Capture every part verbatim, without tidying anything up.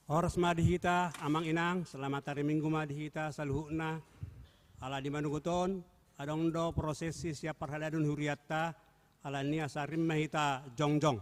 Horas ma di hita, Amang Inang, selamat hari Minggu ma di hita saluhutna. Ala di manogot on, adong do prosesi sian parhalado ni hurianta, alani asa rim ma hita jongjong.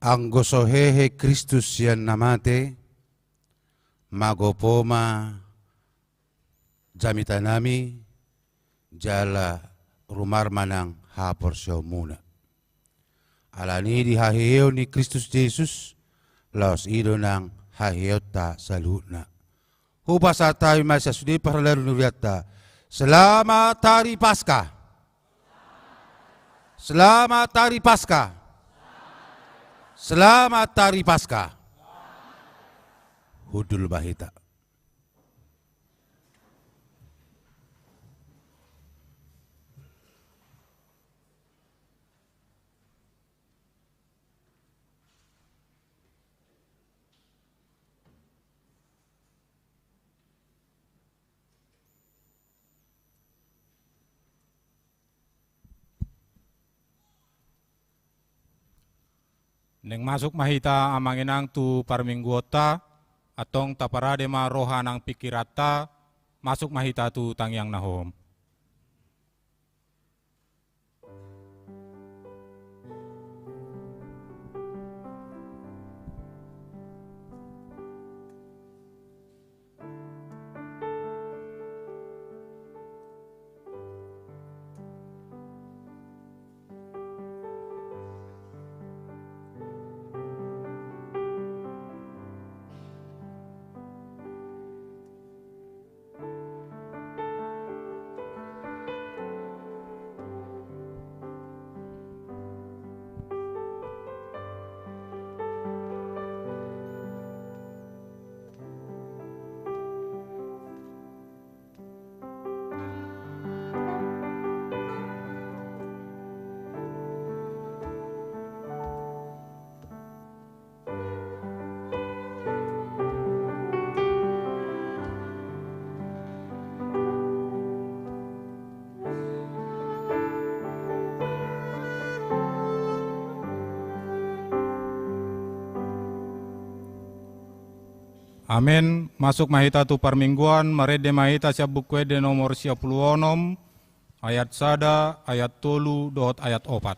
Anggo so hehe Kristus sian na mate, magopo ma jamitanami, jala rumar ma nang haporseaonmuna. Alani di haheheon ni Kristus Jesus, laos i do nang haheheonta saluhutna. Hupasahat hami ma sian sude parhalado ni hurianta. Selamat Hari Paskah. Selamat Hari Paskah. Selamat Hari Paskah. Hundul ma hita. Naeng masuk ma hita, Amang Inang, tu parmingguonta, antong taparade ma roha nang pingkiranta, masuk ma hita tu tangiang na hohom. Amen. Masuk ma hita tu parmingguan, marende ma hita sian Buku Ende nomor sia pulu onom, ayat sada, ayat tolu, dohot ayat opat.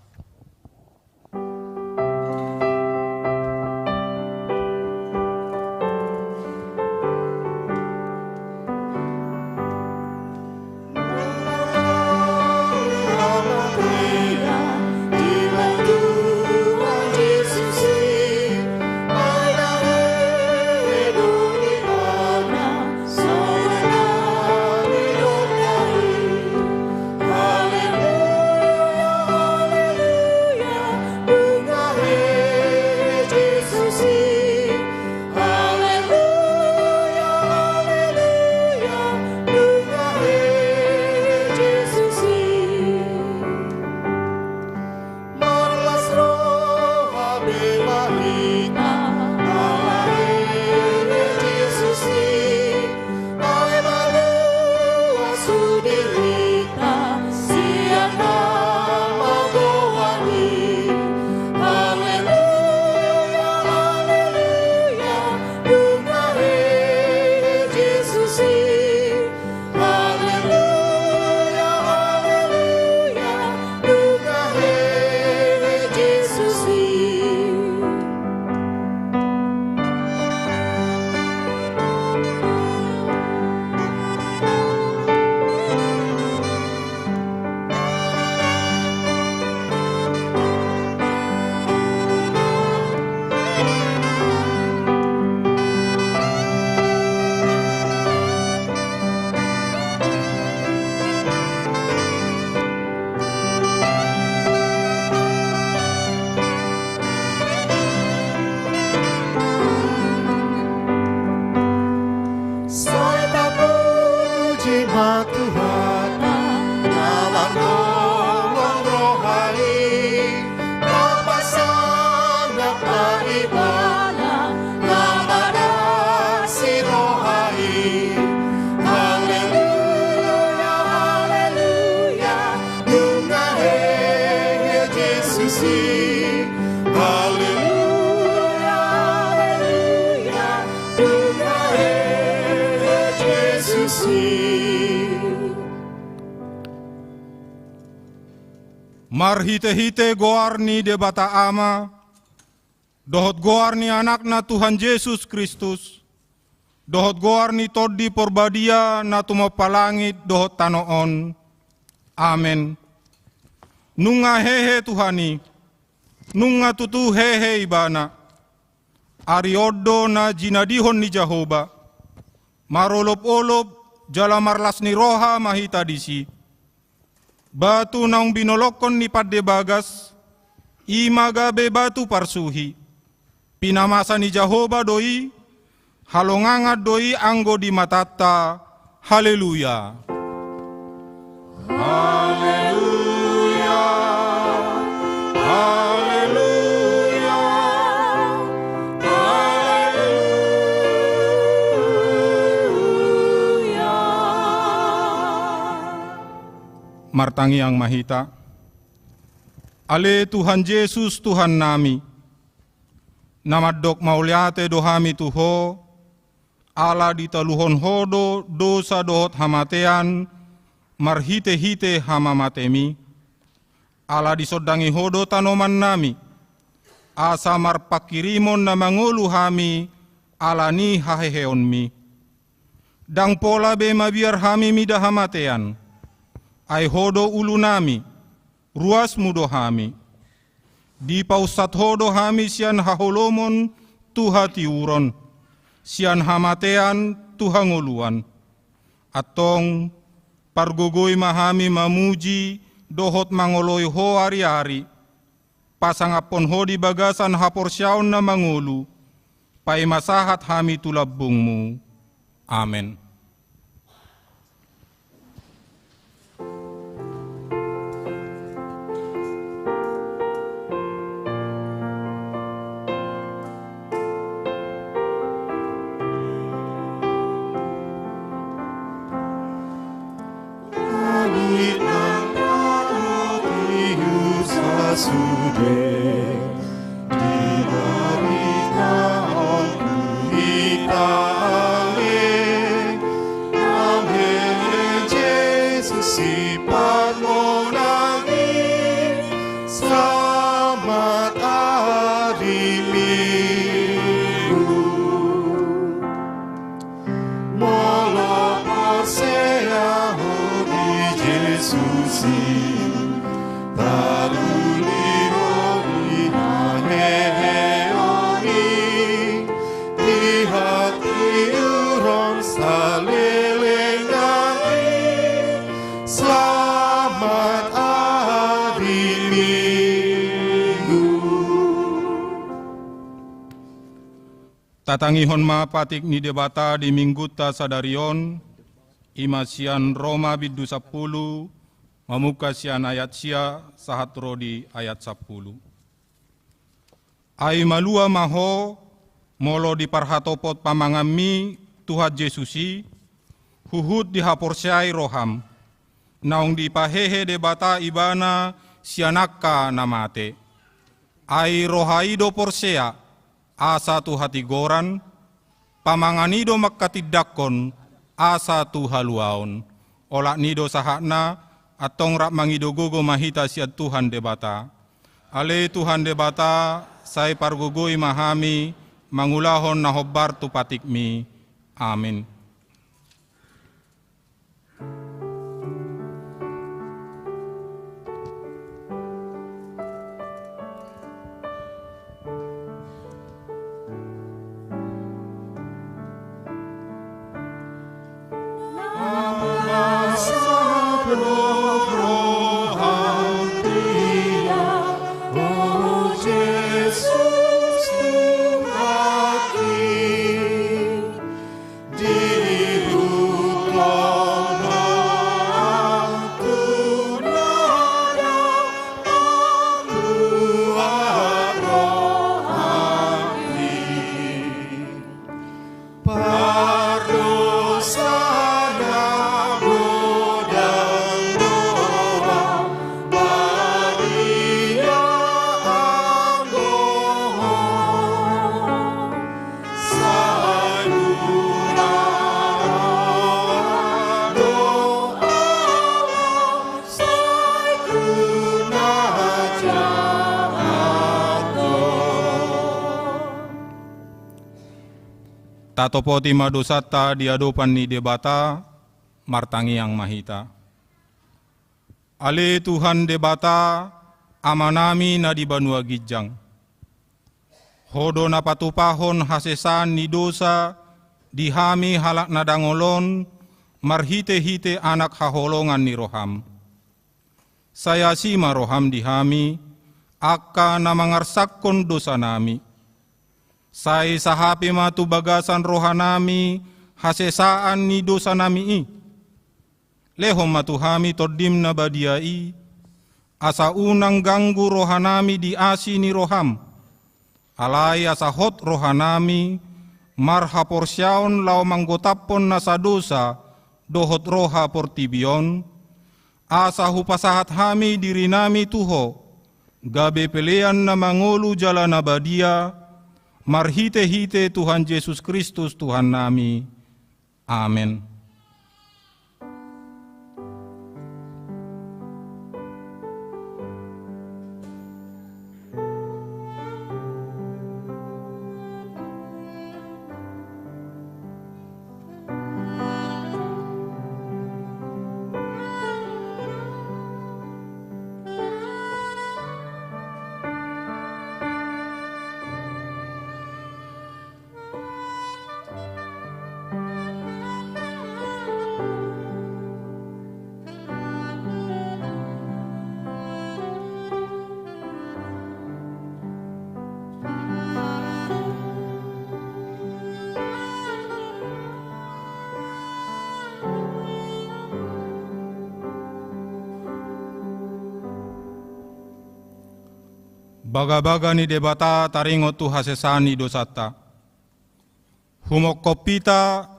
Haleluya, haleluya, nunga hehe Jesus i. Marhitehite goar ni Debata Ama, dohot goar ni Anakna Tuhan Jesus Kristus, dohot goar ni Tondi Porbadia na tumompa langit dohot tano on. Amen. Nunga hehe Tuhan i, nunga tutu hehe Ibana. Ari on do na jinadihon ni Jahowa. Marolopolop jala marlas ni roha ma hita disi. Batu naung binolongkon ni pande bagas, i ma gabe batu parsuhi. Pinamasa ni Jahowa do i, halongangan do i anggo di matanta. Haleluya. Haleluya. Haleluya. Haleluya. Martangiang ma hita. Ale Tuhan Jesus, Tuhannami, na mandok mauliate do hami tu Ho, ala ditaluhon Ho do dosa dohot hamatean marhitehite hamamatemi, ala disondangi Ho do tanomannami, asa marpanghirimon na mangolu hami ala ni haheheonmi. Ndang pola be mabiar hami mida hamatean, ai Ho do ulunami, ruasmu do hami. Dipaunsat Ho do hami sian haholomon tu hatiuron, sian hamatean tu hangoluan. Antong, pargogoi ma hami mamuji dohot mangoloi Ho ariari, pasangaphon Ho di bagasan haporseaon na mangolu, paima sahat hami tu lambungmu. Amen. Langit nang tano tiur sasude, di na hita on tu hita ale, nang hehe Jesus i parmonang i, selamat ari Minggu. Molo porsea ho di Jesus i, taluhon ho di haheheon i, di hatiuron saleleng nang i, selamat ari Minggu. Tatangihon ma patik ni Debata di Minggunta sadari on, i ma sian Roma bindu sampulu, mamungka sian ayat sia sahat ro di ayat sampulu. Ai malua ma ho, molo diparhatopot pamanganmi Tuhan Jesus i, huhut dihaporseai roham, naung dipahehe Debata Ibana sian angka na mate. Ai roha i do porsea, asa tu hatigoran, pamangan i do mangkatindangkon, asa tu haluaon. Olat ni do sahatna, antong rap mangido gogo ma hita sian Tuhan Debata. Ale Tuhan Debata, sai pargogoi ma hami, mangulahon na hombar tu patikmi. Amin. Tatopoti ma dosanta di adopan ni Debata, martangiang ma hita. Ale Tuhan Debata, Amanami na di banua ginjang. Ho do na patupahon hasesaan ni dosa di hami halak na dangol on, marhite-hite Anak haholongan ni roham. Sai asi ma roham di hami, angka na mangarsakhon dosanami. Sai sahapi ma tu bagasan rohanami hasesaan ni dosanami i. Lehon ma tu hami Tondim na badia i, asa unang ganggu rohanami di asi ni roham. Alai asa hot rohanami marhaporseaon laho manggotaphon nasa dosa dohot roha portibi on, asa hupasahat hami dirinami tu Ho, gabe pelean na mangolu jala na badia, marhite-hite Tuhan Jesus Kristus Tuhannami. Amen. Bagabaga ni Debata taringot tu hasesaan ni dosanta. Humongkop hita,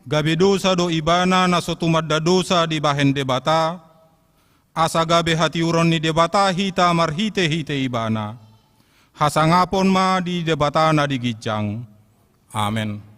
gabe dosa do ibana na so tumanda dosa dibahen Debata, asa gabe hatiuron ni Debata hita marhite-hite ibana. Hasangapon ma di Debata na di ginjang. Amen.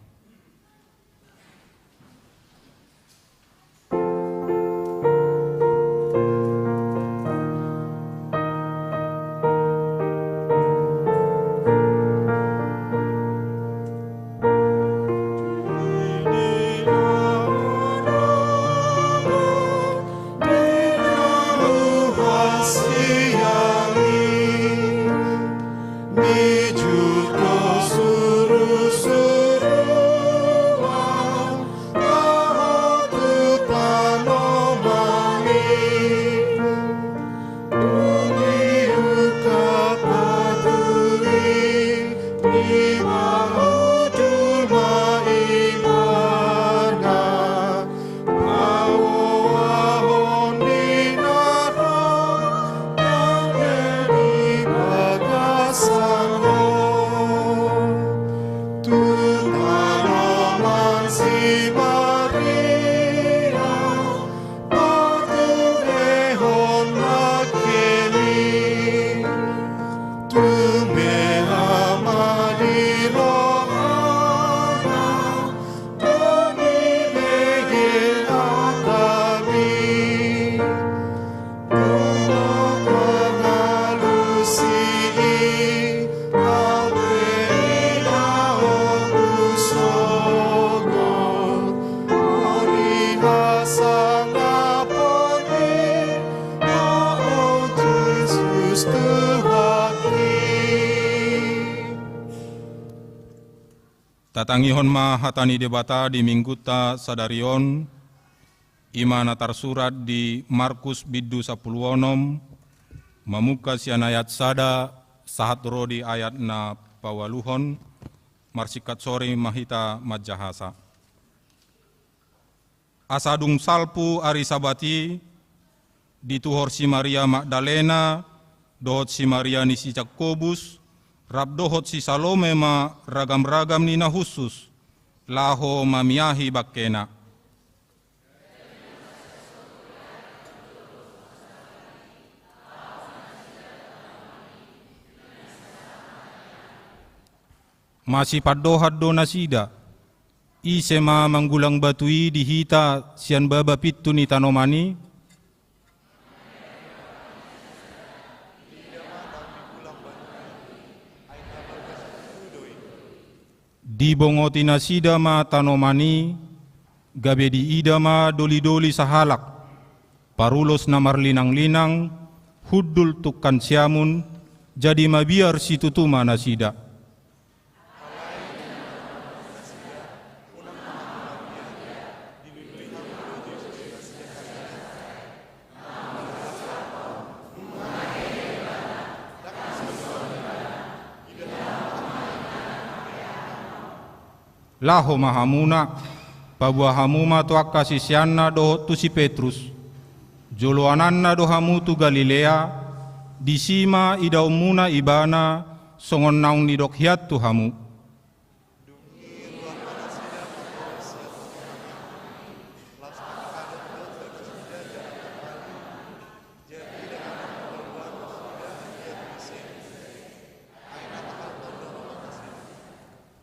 Tatangihon ma hata ni Debata di Minggunta sadari on, i ma na tarsurat di Markus bindu sampulu onom, mamungka sian ayat sada sahat ro di ayat na paualuhon. Marsingkat sori ma hita manjahasa. Asa dung salpu ari Sabat i, dituhor si Maria Magdalena dohot si Maria ni si Jakobus, rap dohot si Salome ma ragam-ragam ni na hushus, laho mamiahi bangkena. Masipandohan do nasida, ise ma manggulang batu i di hita sian baba pintu ni tanoman i? Dibongoti nasida ma tanoman i, gabe diida ma doli-doli sahalak, parulos na marlinang-linang, hundul tungkan siamun, jadi mabiar situtu ma nasida. Laho ma hamuna, paboa hamu ma tu angka siseanna dohot tu si Petrus. Joloananna do hamu tu Galilea, disi ma idaonmuna ibana, songon naung nidok hian tu hamu.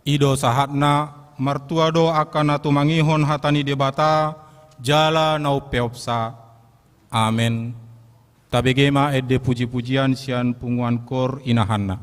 I do sahatna, martua do angka na tumangihon hata ni Debata, jala na umpeopsa. Amen. Tabege ma ende puji-pujian sian punguan kor inahanna.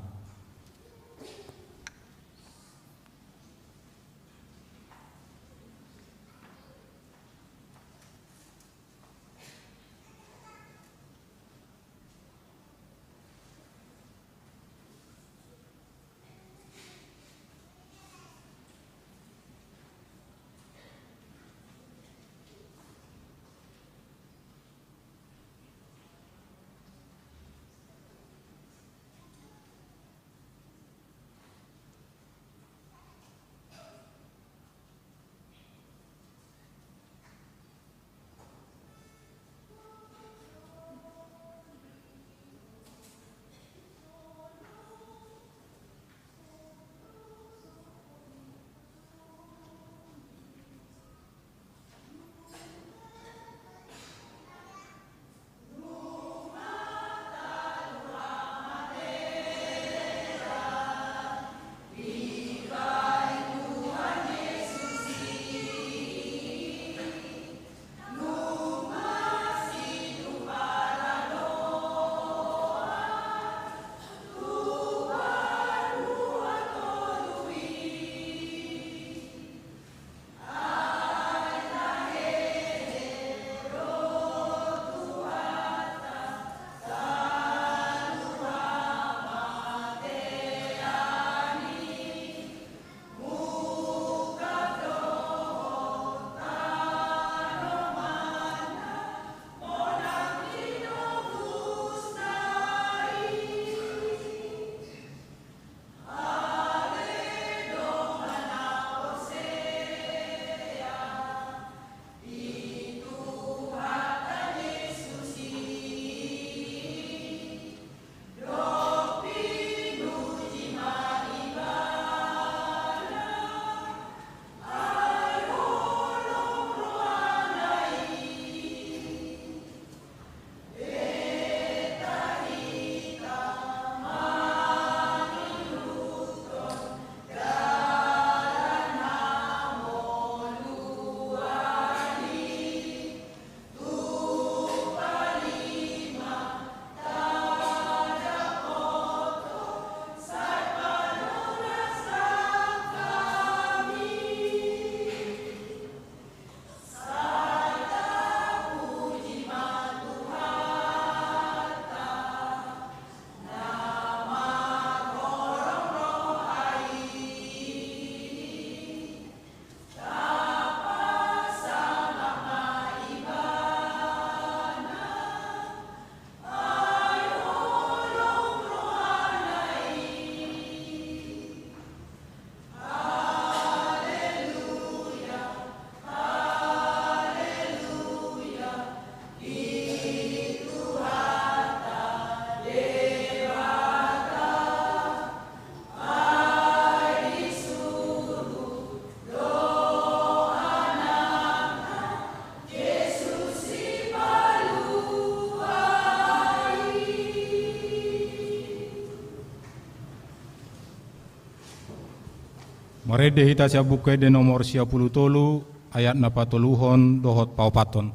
Marende hita sian Buku Ende nomor sia pulu tolu, ayat na patoluhon dohot paopathon.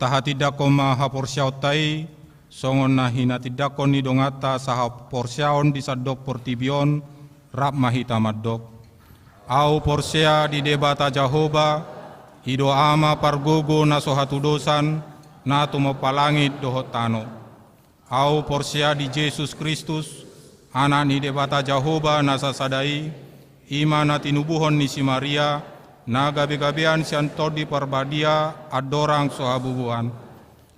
Tahatindangkon ma haporseaonta i, songon na hinatindangkon ni donganta sahaporseaon di sandok portibi on, rap ma hita mandok. Au porsea di Debata Jahowa, i do Ama pargogo na so hatudosan, na tumompa langit dohot tano. Au porsea di Jesus Kristus, Anak ni Debata Jahowa na sasada i, i ma na tinubuhon ni si Maria, na gabegabean sian Tondi Parbadia andorang so habubuhan.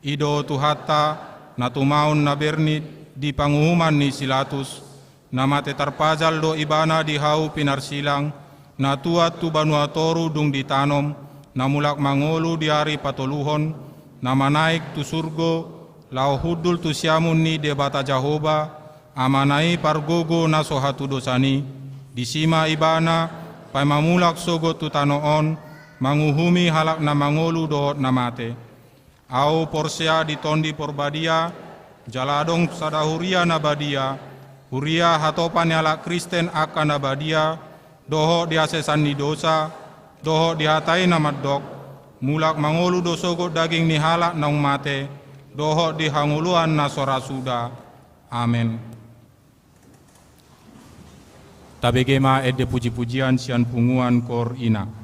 I do Tuhanta, na tumaon na bernit di panguhuman ni si Latus, na mate tarpajal do Ibana di hau pinarsilang, na tuat tu banua toru dung ditanom, na mulak mangolu di ari patoluhon, na manaek tu surgo, laho hundul tu siamun ni Debata Jahowa, Amana i pargogo na so hatudosan i. Disi ma Ibana, paima mulak sogot tu tano on, manguhumi halak na mangolu dohot na mate. Au porsea di Tondi Porbadia, jala adong sada huria na badia, huria hatopan ni halak Kristen angka na badia, dohot di hasesan ni dosa, dohot di hata i na mandok, mulak mangolu do sogot daging ni halak naung mate, dohot di hangoluan na so ra suda. Amen. Tabege ma ende pujipujian sian punguan koor ina.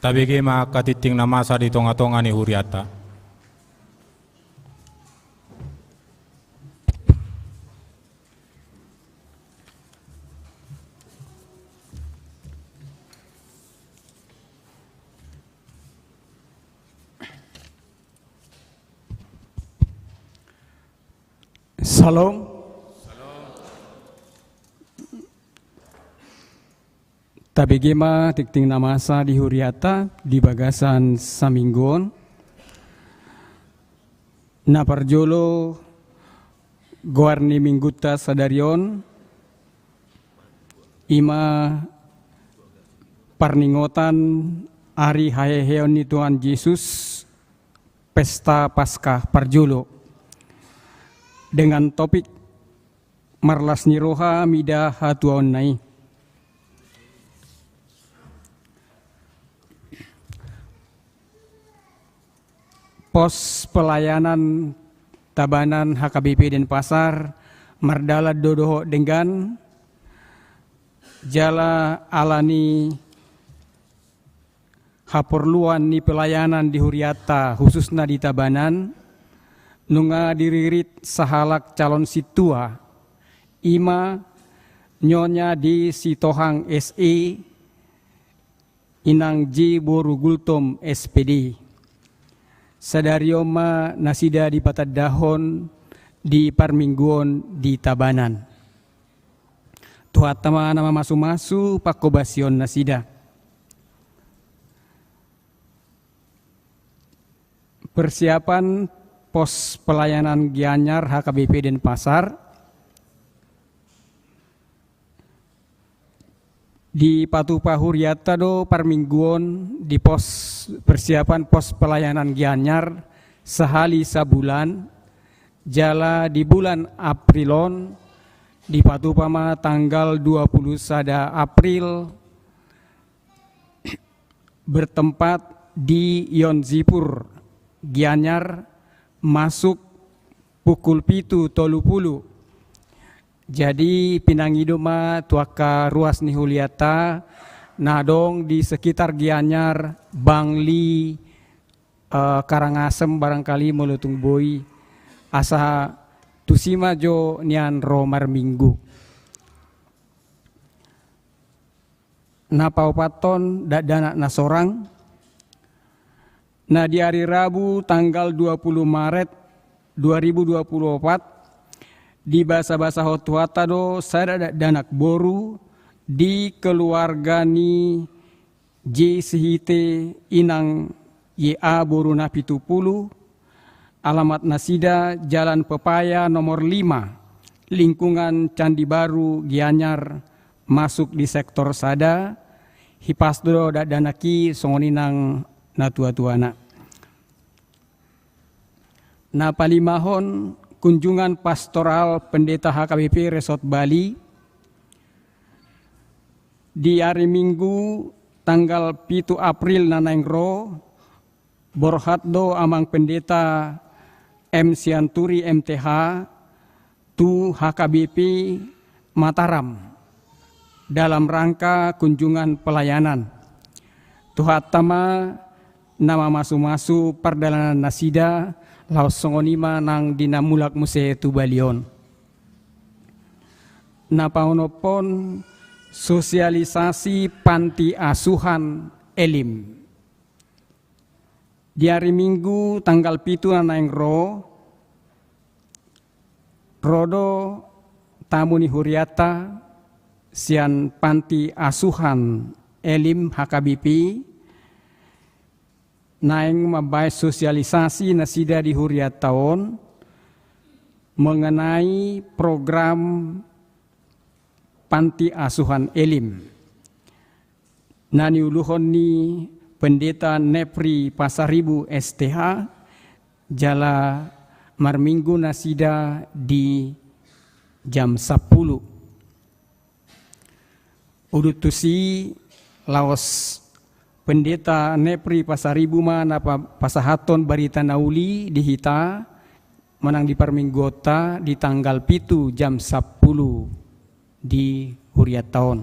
Tabege ma angka tingting na masa di tonga-tonga ni huriata. Salom. Tabege ma tingting na masa di huriata di bagasan saminggu on. Na parjolo, goar ni minggunta sadari on ima parningotan ari haheheon ni Tuhan Jesus, pesta Paskah parjolo, dengan topik marlas ni roha mida hatuaonna i. Pos pelayanan Tabanan H K B P Denpasar mardalan do dohot denggan, jala alani haporluan ni pelayanan di huriata, khususna di Tabanan, nunga diririt sahalak calon sintua, ima Nyonya D Sitohang S E, Inang J Boru Gultom S P D. Sadari on ma nasida dipatandahon di parmingguon di Tabanan. Tuhanta ma na mamasu-masu panghobasion nasida. Persiapan pos pelayanan Gianyar H K B P Denpasar. Dipatupa huriata do parmingguon di pos, persiapan pos pelayanan Gianyar sahali sabulan, jala di bulan April on dipatupa ma tanggal dua puluh sada April, bertempat di Yom Kippur Gianyar, masuk pukul pitu tolu pulu. Jadi pinangido ma tu angka ruas ni huriata na adong di sekitar Gianyar, Bangli, eh, Karangasem barangkali molo tung boi, asa tusi ma jo nian ro marminggu. Na paopathon, dakdanak na sorang. Na di ari Rabu tanggal dua puluh Maret dua ribu dua puluh opat, dibasabasahon Tuhanta do sada dakdanak boru di keluarga ni J Sihite, Inang Y A boru na pitu pulu, alamat nasida Jalan Pepaya nomor lima, lingkungan Candi Baru, Gianyar, masuk di sektor sada. Hipas do dakdanak i songon i nang natuatuana. Na palimahon, kunjungan pastoral Pendeta H K B P Resort Bali di ari Minggu tanggal pitu April na naeng ro, borhat do Amang Pendeta M Sianturi M T H tu H K B P Mataram dalam rangka kunjungan pelayanan. Tuhanta ma na mamasu-masu pardalanan nasida, laos songon i ma nang di na mulak muse tu Bali on. Na paonomhon, sosialisasi panti asuhan Elim. Di ari Minggu tanggal pitu na naeng ro, ro do tamu ni huriata sian panti asuhan Elim H K B P, naeng mambaen sosialisasi nasida di huriata on mengenai program panti asuhan Elim na niuluhon ni Pendeta Nepri Pasaribu S T H, jala marminggu nasida di jam sampulu. Udut tusi, laos Pendeta Nepri Pasaribu ma na pa-, pasahathon barita na uli di hita, manang di parmingguonta di tanggal pitu jam sampulu di huriata on.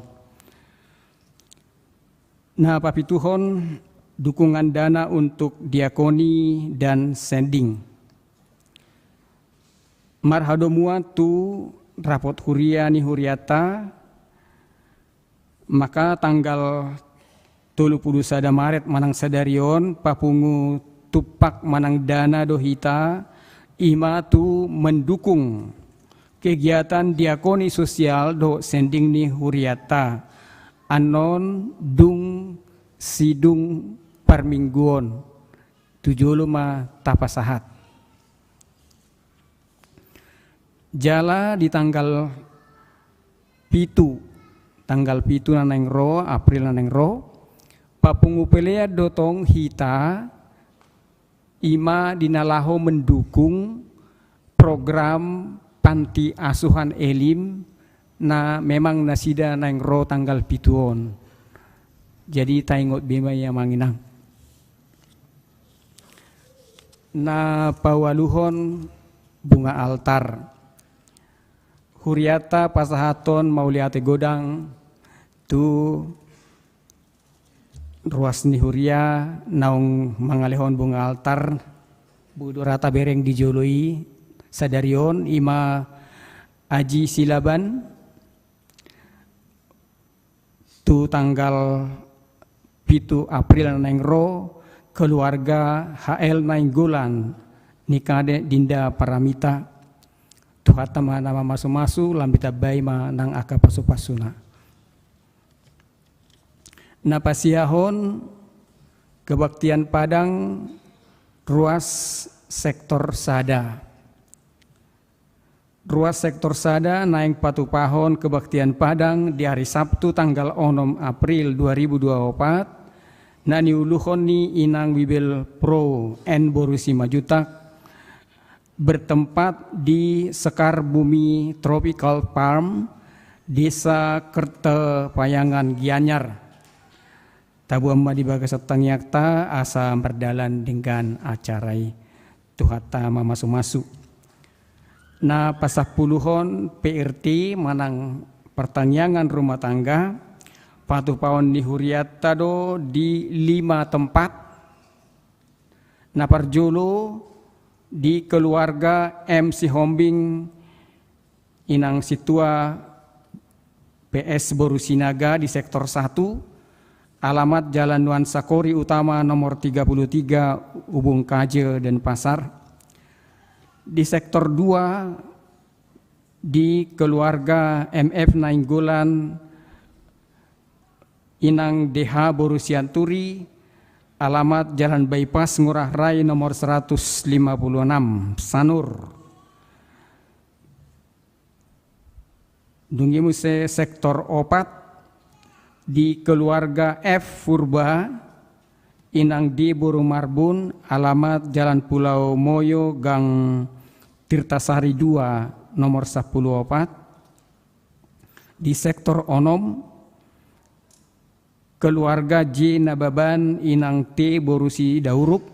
Na papituhon, dukungan dana untuk diakoni dan sending. Marhadomuan tu rapot huria ni hurianta, maka tanggal tolu pulu sada Maret manang sadari on, papungu tumpak manang dana do hita, ima tu mendukung kegiatan diakoni sosial dohot sending ni hurianta. Annon dung sidung parmingguon, tu jolo ma tapasahat. Jala di tanggal pitu, tanggal pitu na naeng ro, April na naeng ro, papungu pelean do tong hita, ima di na laho mendukung program panti asuhan Elim na memang nasida naeng ro tanggal pitu on. Jadi taingot be ma i amang inang. Na paualuhon bunga altar. Hurianta pasahathon mauliate godang tu ruas ni huria naung mangalehon bunga altar, boi do ra tabereng di jolo i sadari on, ima Aji Silaban, tu tanggal pitu April na naeng ro, keluarga H L Nainggolan ni Kadek Dinda Paramita. Tuhanta ma na mamasumasu, lam ditambai ma nang angka pasupasuna. Na pasiahon kebaktian Padang ruas sektor sada. Ruas sektor sada naeng patupahon kebaktian Padang di ari Sabtu tanggal onom April dua ribu dua opat, na niuluhon ni Inang Wibel Pro N boru Simanjuntak, bertempat di Sekar Bumi Tropical Farm, Desa Kertepayangan, Gianyar. Taboan ma di bagasan tangiangta asa mardalan denggan acara i. Tuhanta mamasumasu. Na pasampuluhon P R T manang pertangiangan rumah tangga, patupaon ni hurianta do di lima tempat. Na parjolo di keluarga M Sihombing, Inang Sintua P S boru Sinaga di sektor satu, alamat Jalan Nuansa Kori Utama nomor tiga puluh tiga, Ubung Kaje, Denpasar. Di sektor dua di keluarga M F Nainggolan, Inang D H boru Sianturi, alamat Jalan Bypass Ngurah Rai nomor seratus lima puluh enam, Sanur. Dung i muse sektor opat di keluarga F Purba, Inang D boru Marbun, alamat Jalan Pulau Moyo, Gang Tirtasari dua, nomor sampulu opat. Di sektor onom, keluarga J Nababan, Inang T boru Sidahurup,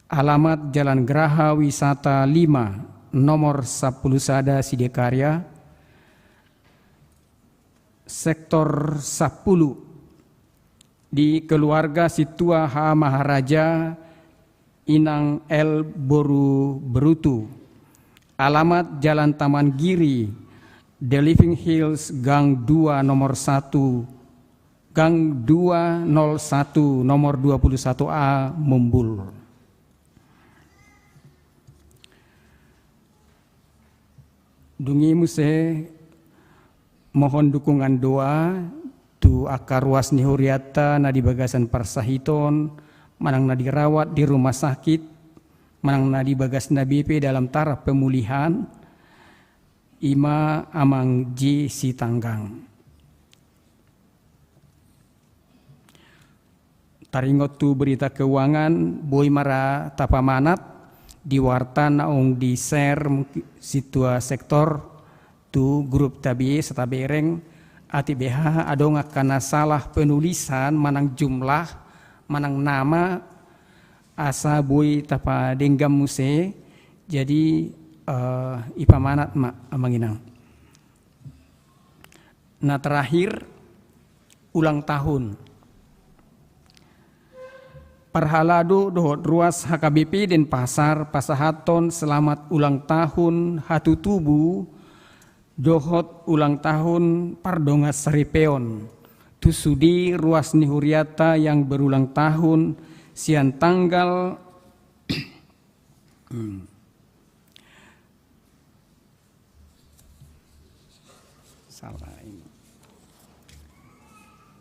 alamat Jalan Geraha Wisata lima, nomor sampulu sada, Sidakarya. Sektor sampulu, di keluarga Sintua H Maharaja, Inang L boru Berutu. Alamat Jalan Taman Giri, The Living Hills, Gang dua nomor satu, Gang dua nol satu, nomor dua puluh satu A, Mumbul. Dung i muse mohon dukungan doa tu angka ruas ni hurianta na di bagasan parsahiton, manang na dirawat di rumah sakit, manang na di bagasna be pe dalam taraf pemulihan, ima Amang J Sitanggang. Taringot tu berita keuangan, boi ma ra tapamanat di warta naung di-share mungkin sintua sektor tu grup ta be, asa tabereng, atik beha adong angka na salah penulisan manang jumlah, manang nama, asa boi tapadenggan muse. Jadi, eh, ipamanat ma, Amang Inang. Na terakhir, ulang tahun. Parhalado dohot ruas H K B P Denpasar pasahathon selamat ulang tahun hatutubu dohot ulang tahun pardongansaripeon tu sude ruas ni huriata yang berulang tahun sian tanggal Salah ini.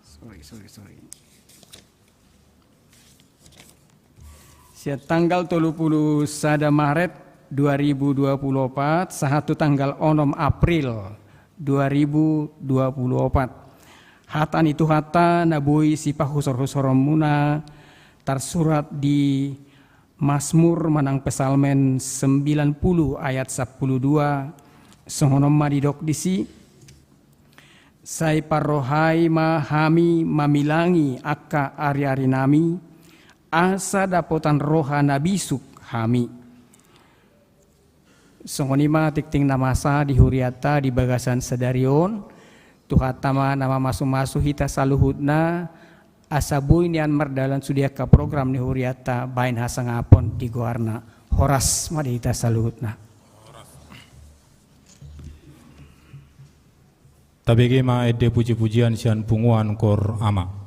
Sorry, sorry, sorry. Sian tanggal tolu pulu sada Maret dua ribu dua pulu opat sahat tu tanggal onom April dua ribu dua pulu opat. Hata ni Tuhanta na boi sipahusorhusoronmuna tarsurat di Masmur manang Psalmen sembilan pulu ayat sampulu dua, songon on ma didok disi: Sai parrohai ma hami mamilangi angka ariarinami, asa dapotan roha na bisuk hami. Songon i ma tingting na masa di huriata di bagasan sadari on. Tuhanta ma na mamasumasu hita saluhutna, asa boi nian mardalan sude angka program ni huriata baen hasangapon di goarna. Horas ma di hita saluhutna. Tabege ma ende pujipujian sian punguan Kor Ama.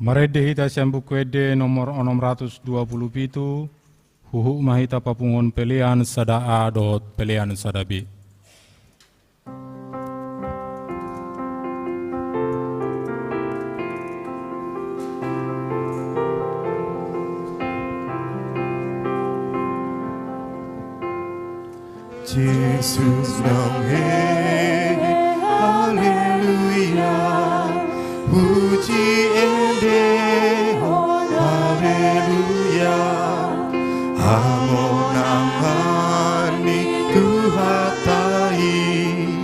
Marende hita sian Buku Ende nomor onom ratus dua pulu pitu, huhut ma hita papunguhon pelean sada A dohot pelean sada B. Jesus naung hehe, haleluya. Puji endehon, haleluya. Hamonangan ni Tuhanta i,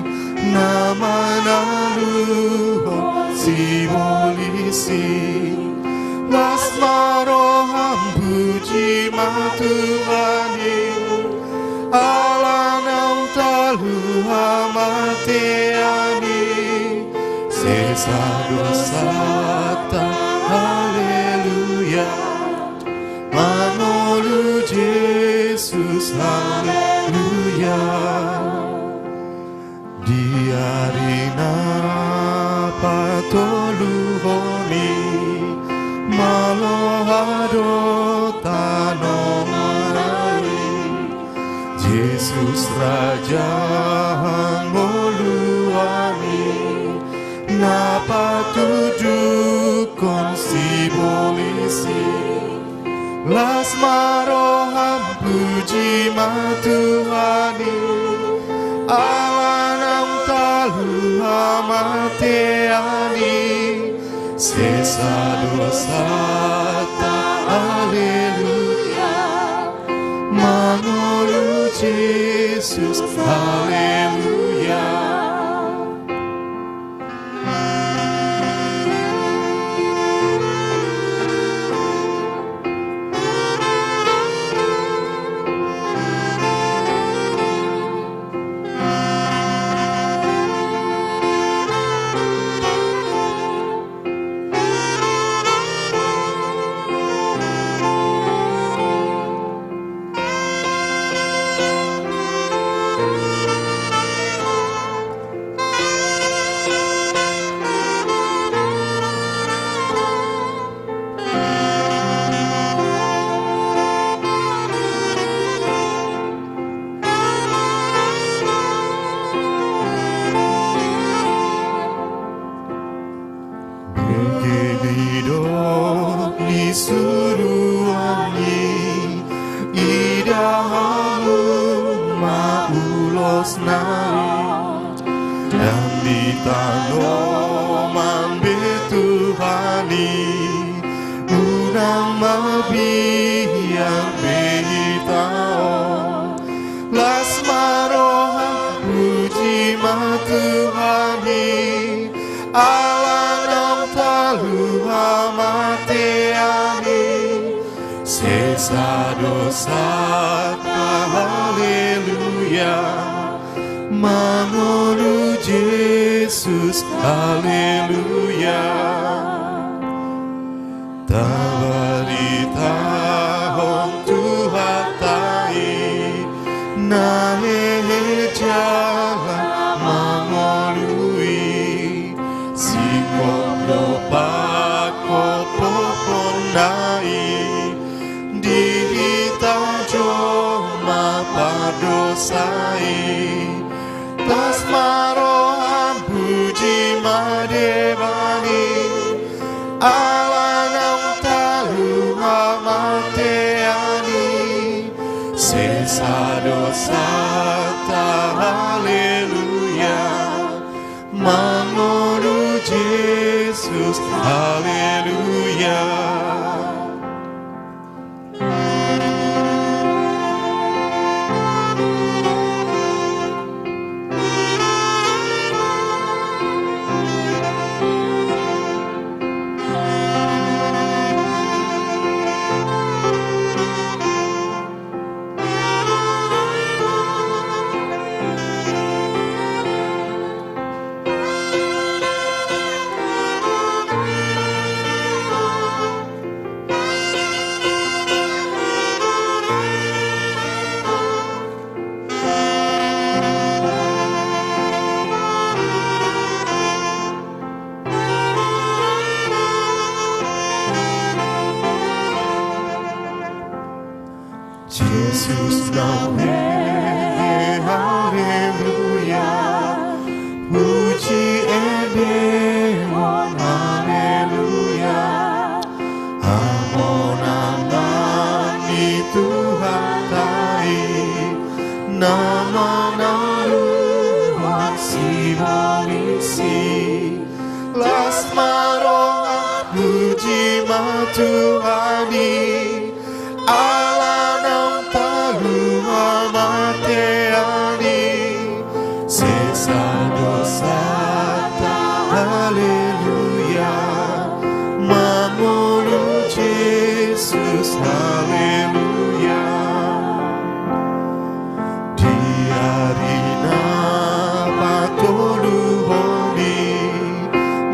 na manaluhon sibolis i. Las ma roham, puji ma Tuhan i. Ala naung talu hamatean i, sesa dosanta, haleluya. Mangolu Jesus, haleluya. Di ari na patoluhon i, malo do tanoman i. Jesus Raja hangoluan i, na patuduhon sibolis i. Las ma roham, puji ma Tuhan i. Ala naung talu hamatean i, sesa dosanta, haleluya. Mangolu Jesus, haleluya. Nangkin didok ni suruan i, ida hamu ma ulosna i. Ndang ditanoman be Tuhan i, unang mabiar be hita on. Las ma roham, puji ma Tuhan i. Ala naung talu hamatean i, sesa dosanta, haleluya. Mangolu Jesus, haleluya. Tabaritahon Tuhanta i, na hehe jala mangolu i. Singkop do pangkop poponna i, di hita jolma pardosa i. Las ma roham, puji ma Debata i. Ala naung talu hamatean i, sesa dosanta, haleluya. Mangolu Jesus, haleluya. Jesus, haleluya. Puji ende ma, haleluya. Hamonangan ni Tuhanta i, na manaruhon sibolis i. Las ma roha, puji ma Tuhan i, ala naung talu hamatean i. Sesa dosanta, haleluya. Mangolu Jesus, haleluya. Di ari na patoluhon i,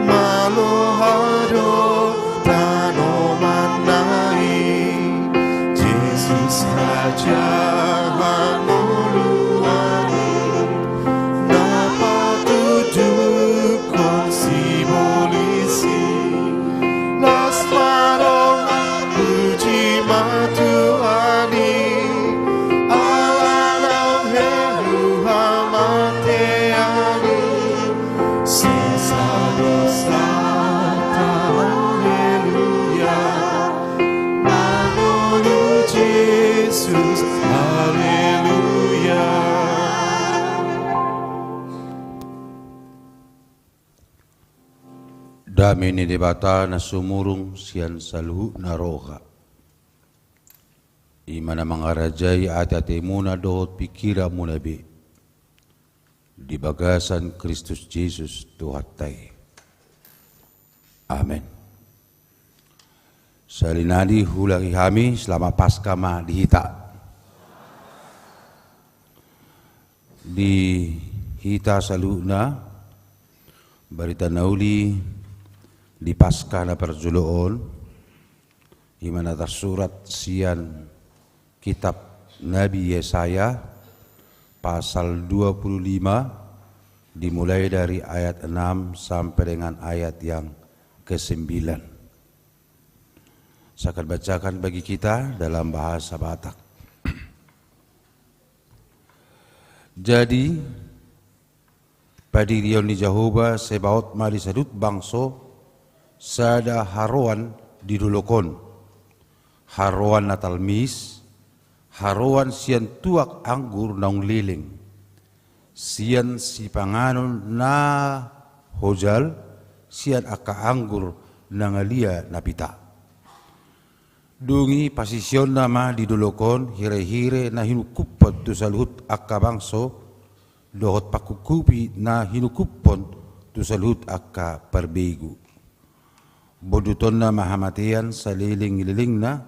malo do tanomanna i. Jesus Raja hangoluan i, na patuduhon sibolis i. Las ma roha, puji ma Tuhan i, ala naung helu hamatean i. Sesa dosanta, haleluya. Mangolu Jesus, haleluya. Dame ni Debata na sumurung sian saluhutna roha, i ma na mangarajai ateatemuna dohot pingkiranmuna be, di bagasan Kristus Jesus Tuhanta i. Amen. Sahali nari huulangi hami, Selamat Paskah ma di hita. Di hita saluhutna, barita na uli di Paskah na parjolo on, i ma na tarsurat sian kitab Nabi Yesaya, pasal dua puluh lima, dimulai dari ayat enam sampai dengan ayat yang kesembilan. Saya akan bacakan bagi kita dalam bahasa Batak. Jadi, padirihon ni Jahowa Zebaot ma di saluhut bangso sada haroan di dolok on, haroan na talmis, haroan sian tuak anggur naung leleng, sian sipanganon na hojal, sian angka anggur na ngalia na pita. Dung i pasisionna ma di dolok on hirehire na hinungkuphon tu saluhut angka bangso, dohot pangkungkupi na hinungkuphon tu saluhut angka parbegu. Bondutonna ma hamatean saleleng ni lelengna,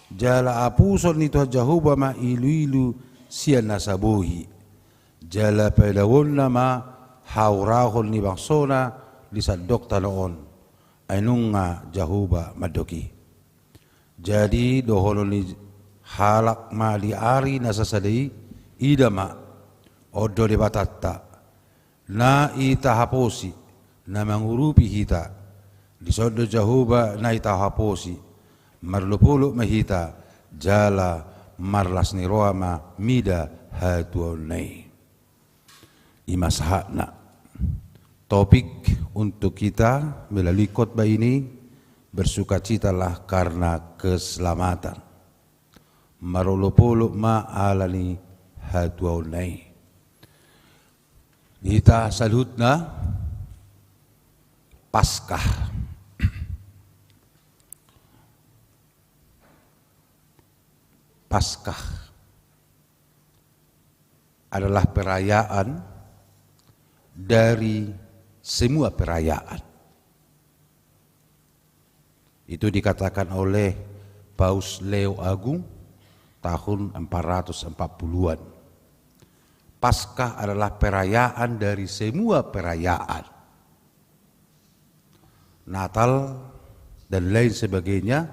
jala apuson ni Tuhan Jahowa ma iluilu sian nasa bohi, jala paidauonna ma haurahon ni bangsona di sandok tano on. Ai nunga Jahowa mandok i. Jadi dohonon ni halak ma di ari na sasada i, ida ma, on do Debatanta, na i tahaposi, na mangurupi hita. Dison do Jahowa na i tahaposi, marolopolop ma hita, jala marlas ni roha ma mida hatuaonna i. I ma sahatna. Topik untuk kita melalui khotbah ini, bersukacitalah karena keselamatan. Marolopolop ma ala ni hatuaonna i. Di hita saluhutna, Paskah. Paskah adalah perayaan dari semua perayaan. Itu dikatakan oleh Paus Leo Agung tahun empat ratus empat puluhan. Paskah adalah perayaan dari semua perayaan. Natal dan lain sebagainya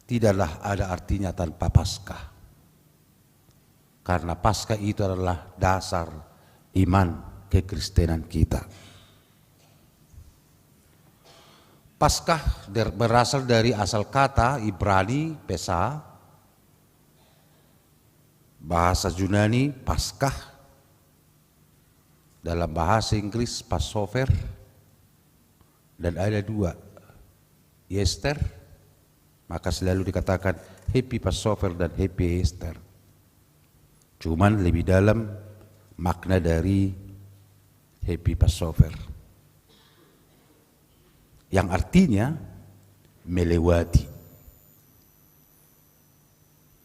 tidaklah ada artinya tanpa Paskah. Karena Paskah itu adalah dasar iman kekristenan kita. Paskah der-, berasal dari asal kata Ibrani Pesah, Bahasa Junani Paskah, dalam bahasa Inggris Passover, dan ada dua, Easter, maka selalu dikatakan Happy Passover dan Happy Easter. Cuman lebih dalam makna dari Happy Passover, yang artinya melewati.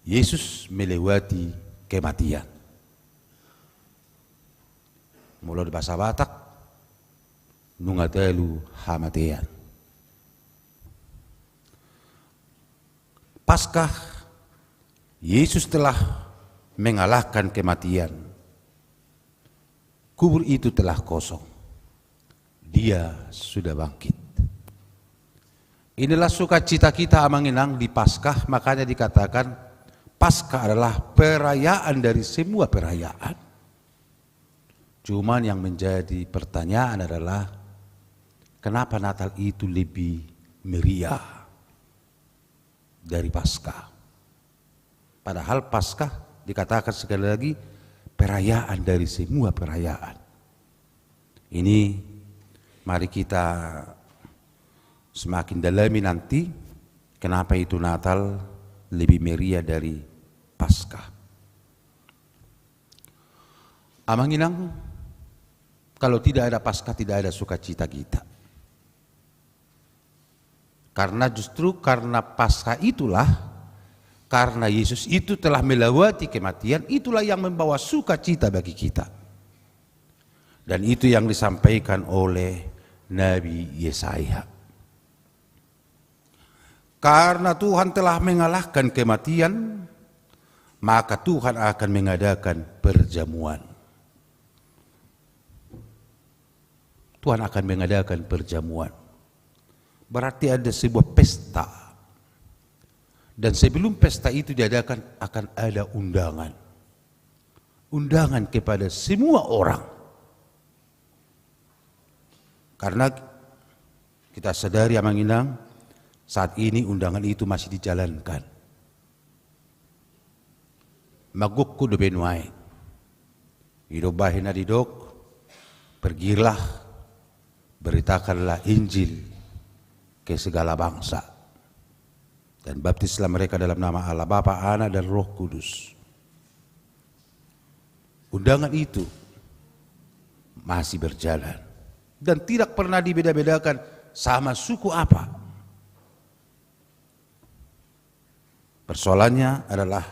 Yesus melewati kematian. Molo di bahasa Batak, nunga talu hamatean. Paskah, Yesus telah mengalahkan kematian. Kubur itu telah kosong. Dia sudah bangkit. Inilah sukacita kita, Amang Inang, di Paskah, makanya dikatakan Paskah adalah perayaan dari semua perayaan. Cuman yang menjadi pertanyaan adalah, kenapa Natal itu lebih meriah dari Paskah? Padahal Paskah dikatakan sekali lagi perayaan dari semua perayaan. Ini mari kita semakin dalami nanti kenapa itu Natal lebih meriah dari Paskah. Amang Inang, kalau tidak ada Paskah, tidak ada sukacita kita. Karena justru karena Paskah itulah, karena Yesus itu telah melewati kematian, itulah yang membawa sukacita bagi kita. Dan itu yang disampaikan oleh Nabi Yesaya. Karena Tuhan telah mengalahkan kematian, maka Tuhan akan mengadakan perjamuan. Tuhan akan mengadakan perjamuan. Berarti ada sebuah pesta. Dan sebelum pesta itu diadakan, akan ada undangan. Undangan kepada semua orang. Karena kita sadari, Amang Inang, saat ini undangan itu masih dijalankan. Mangokkon dope nuaeng. Didok bahen na didok, "Pergilah, beritakanlah Injil ke segala bangsa, dan baptislah mereka dalam nama Allah Bapa, Anak, dan Roh Kudus." Undangan itu masih berjalan dan tidak pernah dibeda-bedakan sama suku apa. Persoalannya adalah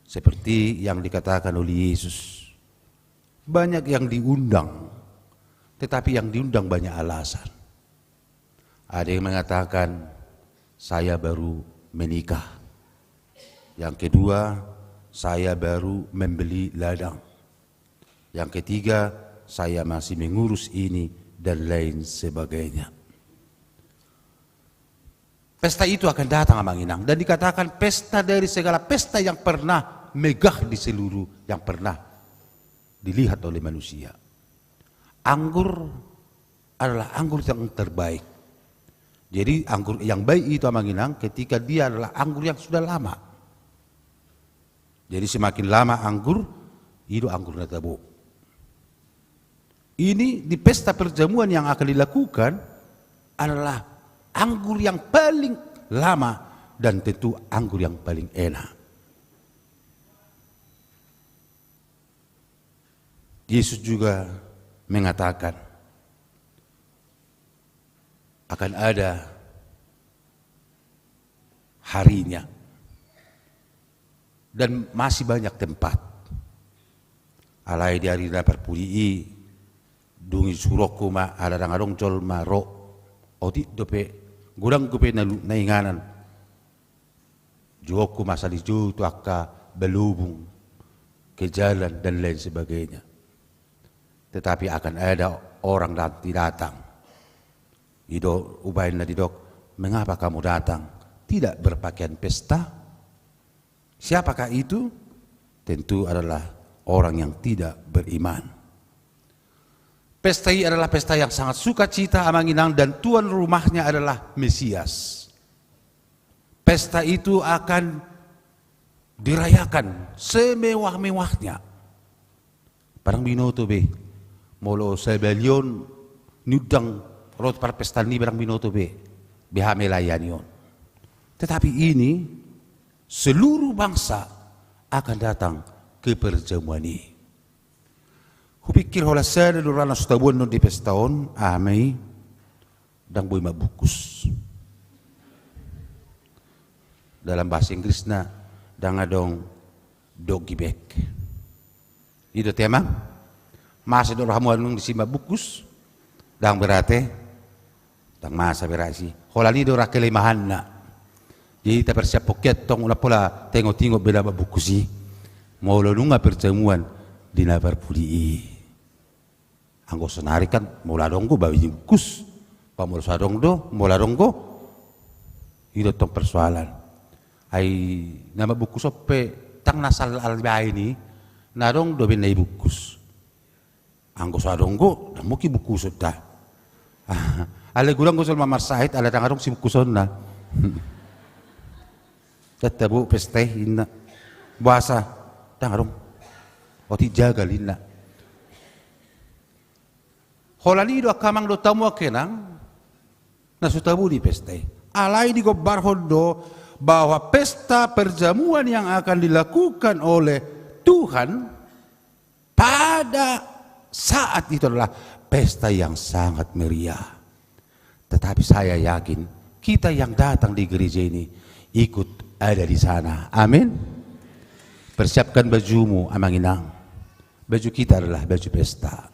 seperti yang dikatakan oleh Yesus. Banyak yang diundang, tetapi yang diundang banyak alasan. Ada yang mengatakan, "Saya baru menikah." Yang kedua, "Saya baru membeli ladang." Yang ketiga, "Saya masih mengurus ini," dan lain sebagainya. Pesta itu akan datang, Amang Inang, dan dikatakan pesta dari segala pesta yang pernah megah di seluruh, yang pernah dilihat oleh manusia. Anggur adalah anggur yang terbaik. Jadi, anggur yang baik itu, Amang Inang, ketika dia adalah anggur yang sudah lama. Jadi, semakin lama anggur, i do anggur na tabo. Ini di pesta perjamuan yang akan dilakukan adalah anggur yang paling lama dan tentu anggur yang paling enak. Yesus juga mengatakan akan ada harinya. Dan masih banyak tempat. Alai di ari na parpudi i, dung i suronku ma, ala ndang adong jolma ro. Otik dope, godang dope na lu-, na inganan. Jouonku ma sali jou tu angka balobung, ke jalan, dan lain sebagainya. Tetapi akan ada orang nanti datang. I do umbahen na didok, "Mengapa kamu datang tidak berpakaian pesta?" Siapakah itu? Tentu adalah orang yang tidak beriman. Pesta i adalah pesta yang sangat sukacita, Amang Inang, dan tuan rumahnya adalah Mesias. Pesta itu akan dirayakan semewah-mewahnya. Barang binoto be, molo sabalion niundang ro tu parpestaan i, barang binoto be, beha ma i layani on. Tetapi ini seluruh bangsa akan datang ke perjamuan i. Hupikir holan sada do ra na so tabuan on di pesta on, aha ma i? Ndang boi mambungkus. Dalam bahasa Inggrisna, ndang adong doggy bag. I do ate amang, masa do rohamu annon disi mambungkus? Ndang berate. Ndang masa berate i. Holan i do ra kelemahanna. Jadi taparsiaphon hita tong, unang pola taingot-ingot be na mambungkus i molo nunga perjamuan di na parpudi i. Anggo sonari kan molo adong do ba dibungkus, ba molo so adong do, molo adong do. I do tong persoalan. Ai na mambungkus on pe ndang na asal baen i, na adong do be na dibungkus. Anggo so adong do, ndang mungkin bungkuson da. Alai godang do jolma marsahit ala ndang adong sibungkusonna. Ndang tabo pesta i, inna. Boasa? Ndang adong. Otik jagal, inna. Holan i do angka amang dohot hamu angka inang na so tabo di pesta i. Alai digombarhon do bahwa pesta perjamuan yang akan dilakukan oleh Tuhan pada saat itu adalah pesta yang sangat meriah. Tetapi saya yakin kita yang datang di gereja ini ikut ada di sana. Amin. Persiapkan bajumu, amang inang. Baju kita adalah baju pesta,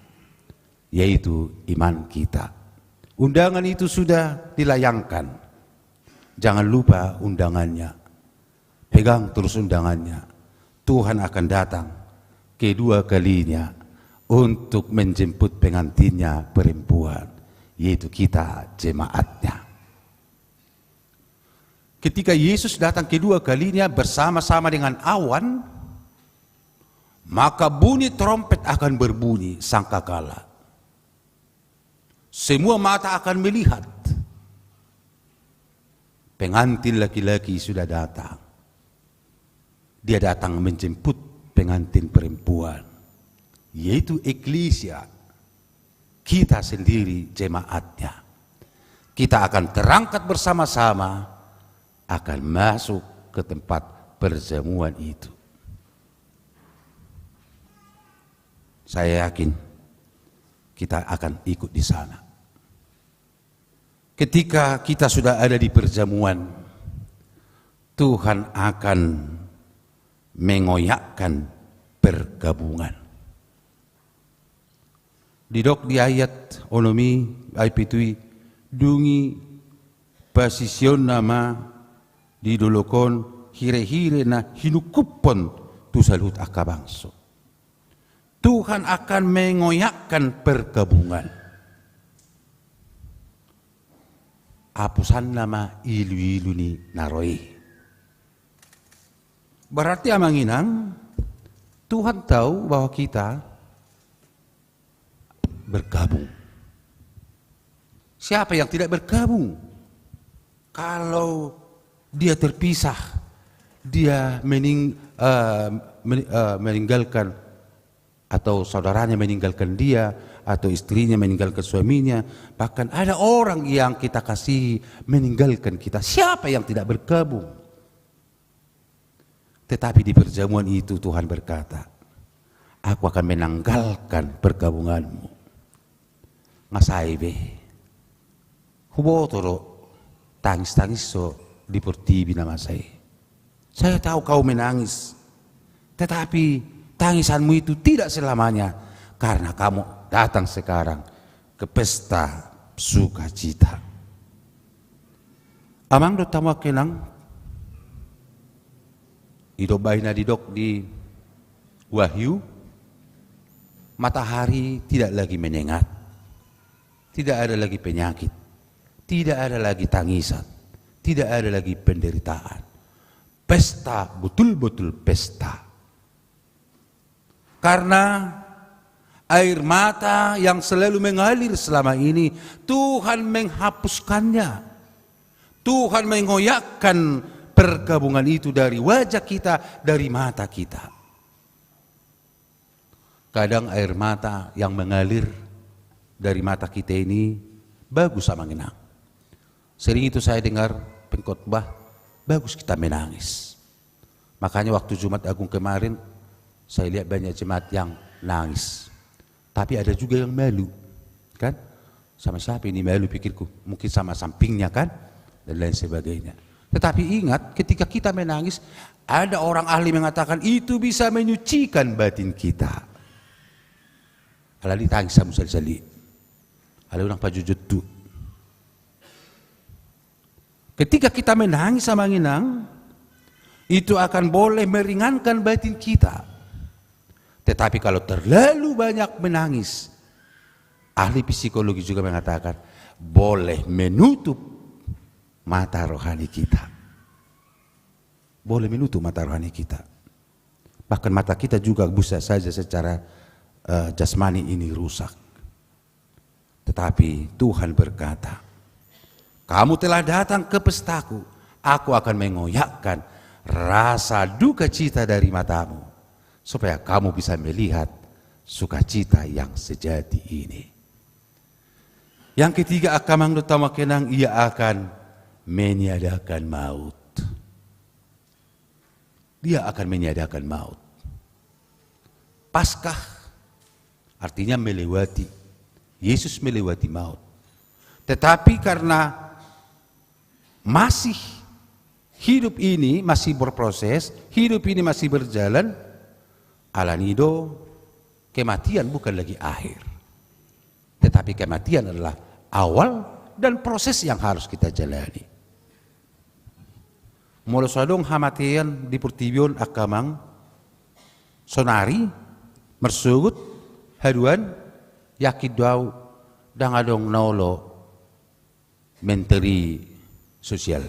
yaitu iman kita. Undangan itu sudah dilayangkan. Jangan lupa undangannya. Pegang terus undangannya. Tuhan akan datang kedua kalinya untuk menjemput pengantinnya perempuan, yaitu kita, jemaatnya. Ketika Yesus datang kedua kalinya bersama-sama dengan awan, maka bunyi trompet akan berbunyi sangkakala. Semua mata akan melihat. Pengantin laki-laki sudah datang. Dia datang menjemput pengantin perempuan, yaitu eklisia, kita sendiri jemaatnya. Kita akan terangkat bersama-sama, akan masuk ke tempat perjamuan itu. Saya yakin kita akan ikut di sana. Ketika kita sudah ada di perjamuan, Tuhan akan mengoyakkan pergabungan. Didok di ayat onom i, ayat pitu i, dung i pasisionna ma di dolok on hire-hire na hinungkuphon tu saluhut angka bangso. Tuhan akan mengoyakkan pergabungan. Apusanna ma ilu-ilu ni na ro i. Berarti amang inang, Tuhan tahu bahwa kita bergabung. Siapa yang tidak bergabung? Kalau dia terpisah, dia mening-, eh, men-, eh, meninggalkan, atau saudaranya meninggalkan dia, atau istrinya meninggalkan suaminya, bahkan ada orang yang kita kasihi meninggalkan kita. Siapa yang tidak bergabung? Tetapi di perjamuan itu Tuhan berkata, "Aku akan menanggalkan pergabunganmu." Nga sai be. Huboto do, tangis-tangis do di portibi na masa i. Saya tahu kau menangis. Tetapi tangisanmu itu tidak selamanya, karena kamu datang sekarang ke pesta sukacita. Amang dohot hamu angka inang, i do umbahen na didok di Wahyu, matahari tidak lagi menyengat, tidak ada lagi penyakit, tidak ada lagi tangisan, tidak ada lagi penderitaan. Pesta, betul-betul pesta. Karena air mata yang selalu mengalir selama ini, Tuhan menghapuskannya. Tuhan mengoyakkan perkabungan itu dari wajah kita, dari mata kita. Kadang air mata yang mengalir dari mata kita ini bagus, Amang Inang. Sering itu saya dengar pengkhotbah, bagus kita menangis. Makanya waktu Jumat Agung kemarin, saya lihat banyak jemaat yang nangis. Tapi ada juga yang malu, kan? Sama siapa ini malu, pikirku? Mungkin sama sampingnya, kan? Dan lain sebagainya. Tetapi ingat, ketika kita menangis, ada orang ahli mengatakan itu bisa menyucikan batin kita. Alai tangis hamu sahali-sahali. Alai unang pajujut tu. Ketika kita menangis, Amang Inang, itu akan boleh meringankan batin kita. Tetapi kalau terlalu banyak menangis, ahli psikologi juga mengatakan boleh menutup mata rohani kita. Boleh menutup mata rohani kita. Bahkan mata kita juga bisa saja secara, eh, jasmani ini rusak. Tetapi Tuhan berkata, "Kamu telah datang ke pestaku, aku akan mengoyakkan rasa duka cita dari matamu, supaya kamu bisa melihat sukacita yang sejati ini." Yang ketiga, angka amang dohot hamu angka inang, ia akan meniadakan maut. Dia akan meniadakan maut. Paskah artinya melewati. Yesus melewati maut. Tetapi karena masih hidup ini masih berproses, hidup ini masih berjalan, alani do kematian bukan lagi akhir. Tetapi kematian adalah awal dan proses yang harus kita jalani. Molo so adong hamatean di portibi on angka amang, sonari marsogot haduan, yakin do au ndang adong na olo menteri sosial.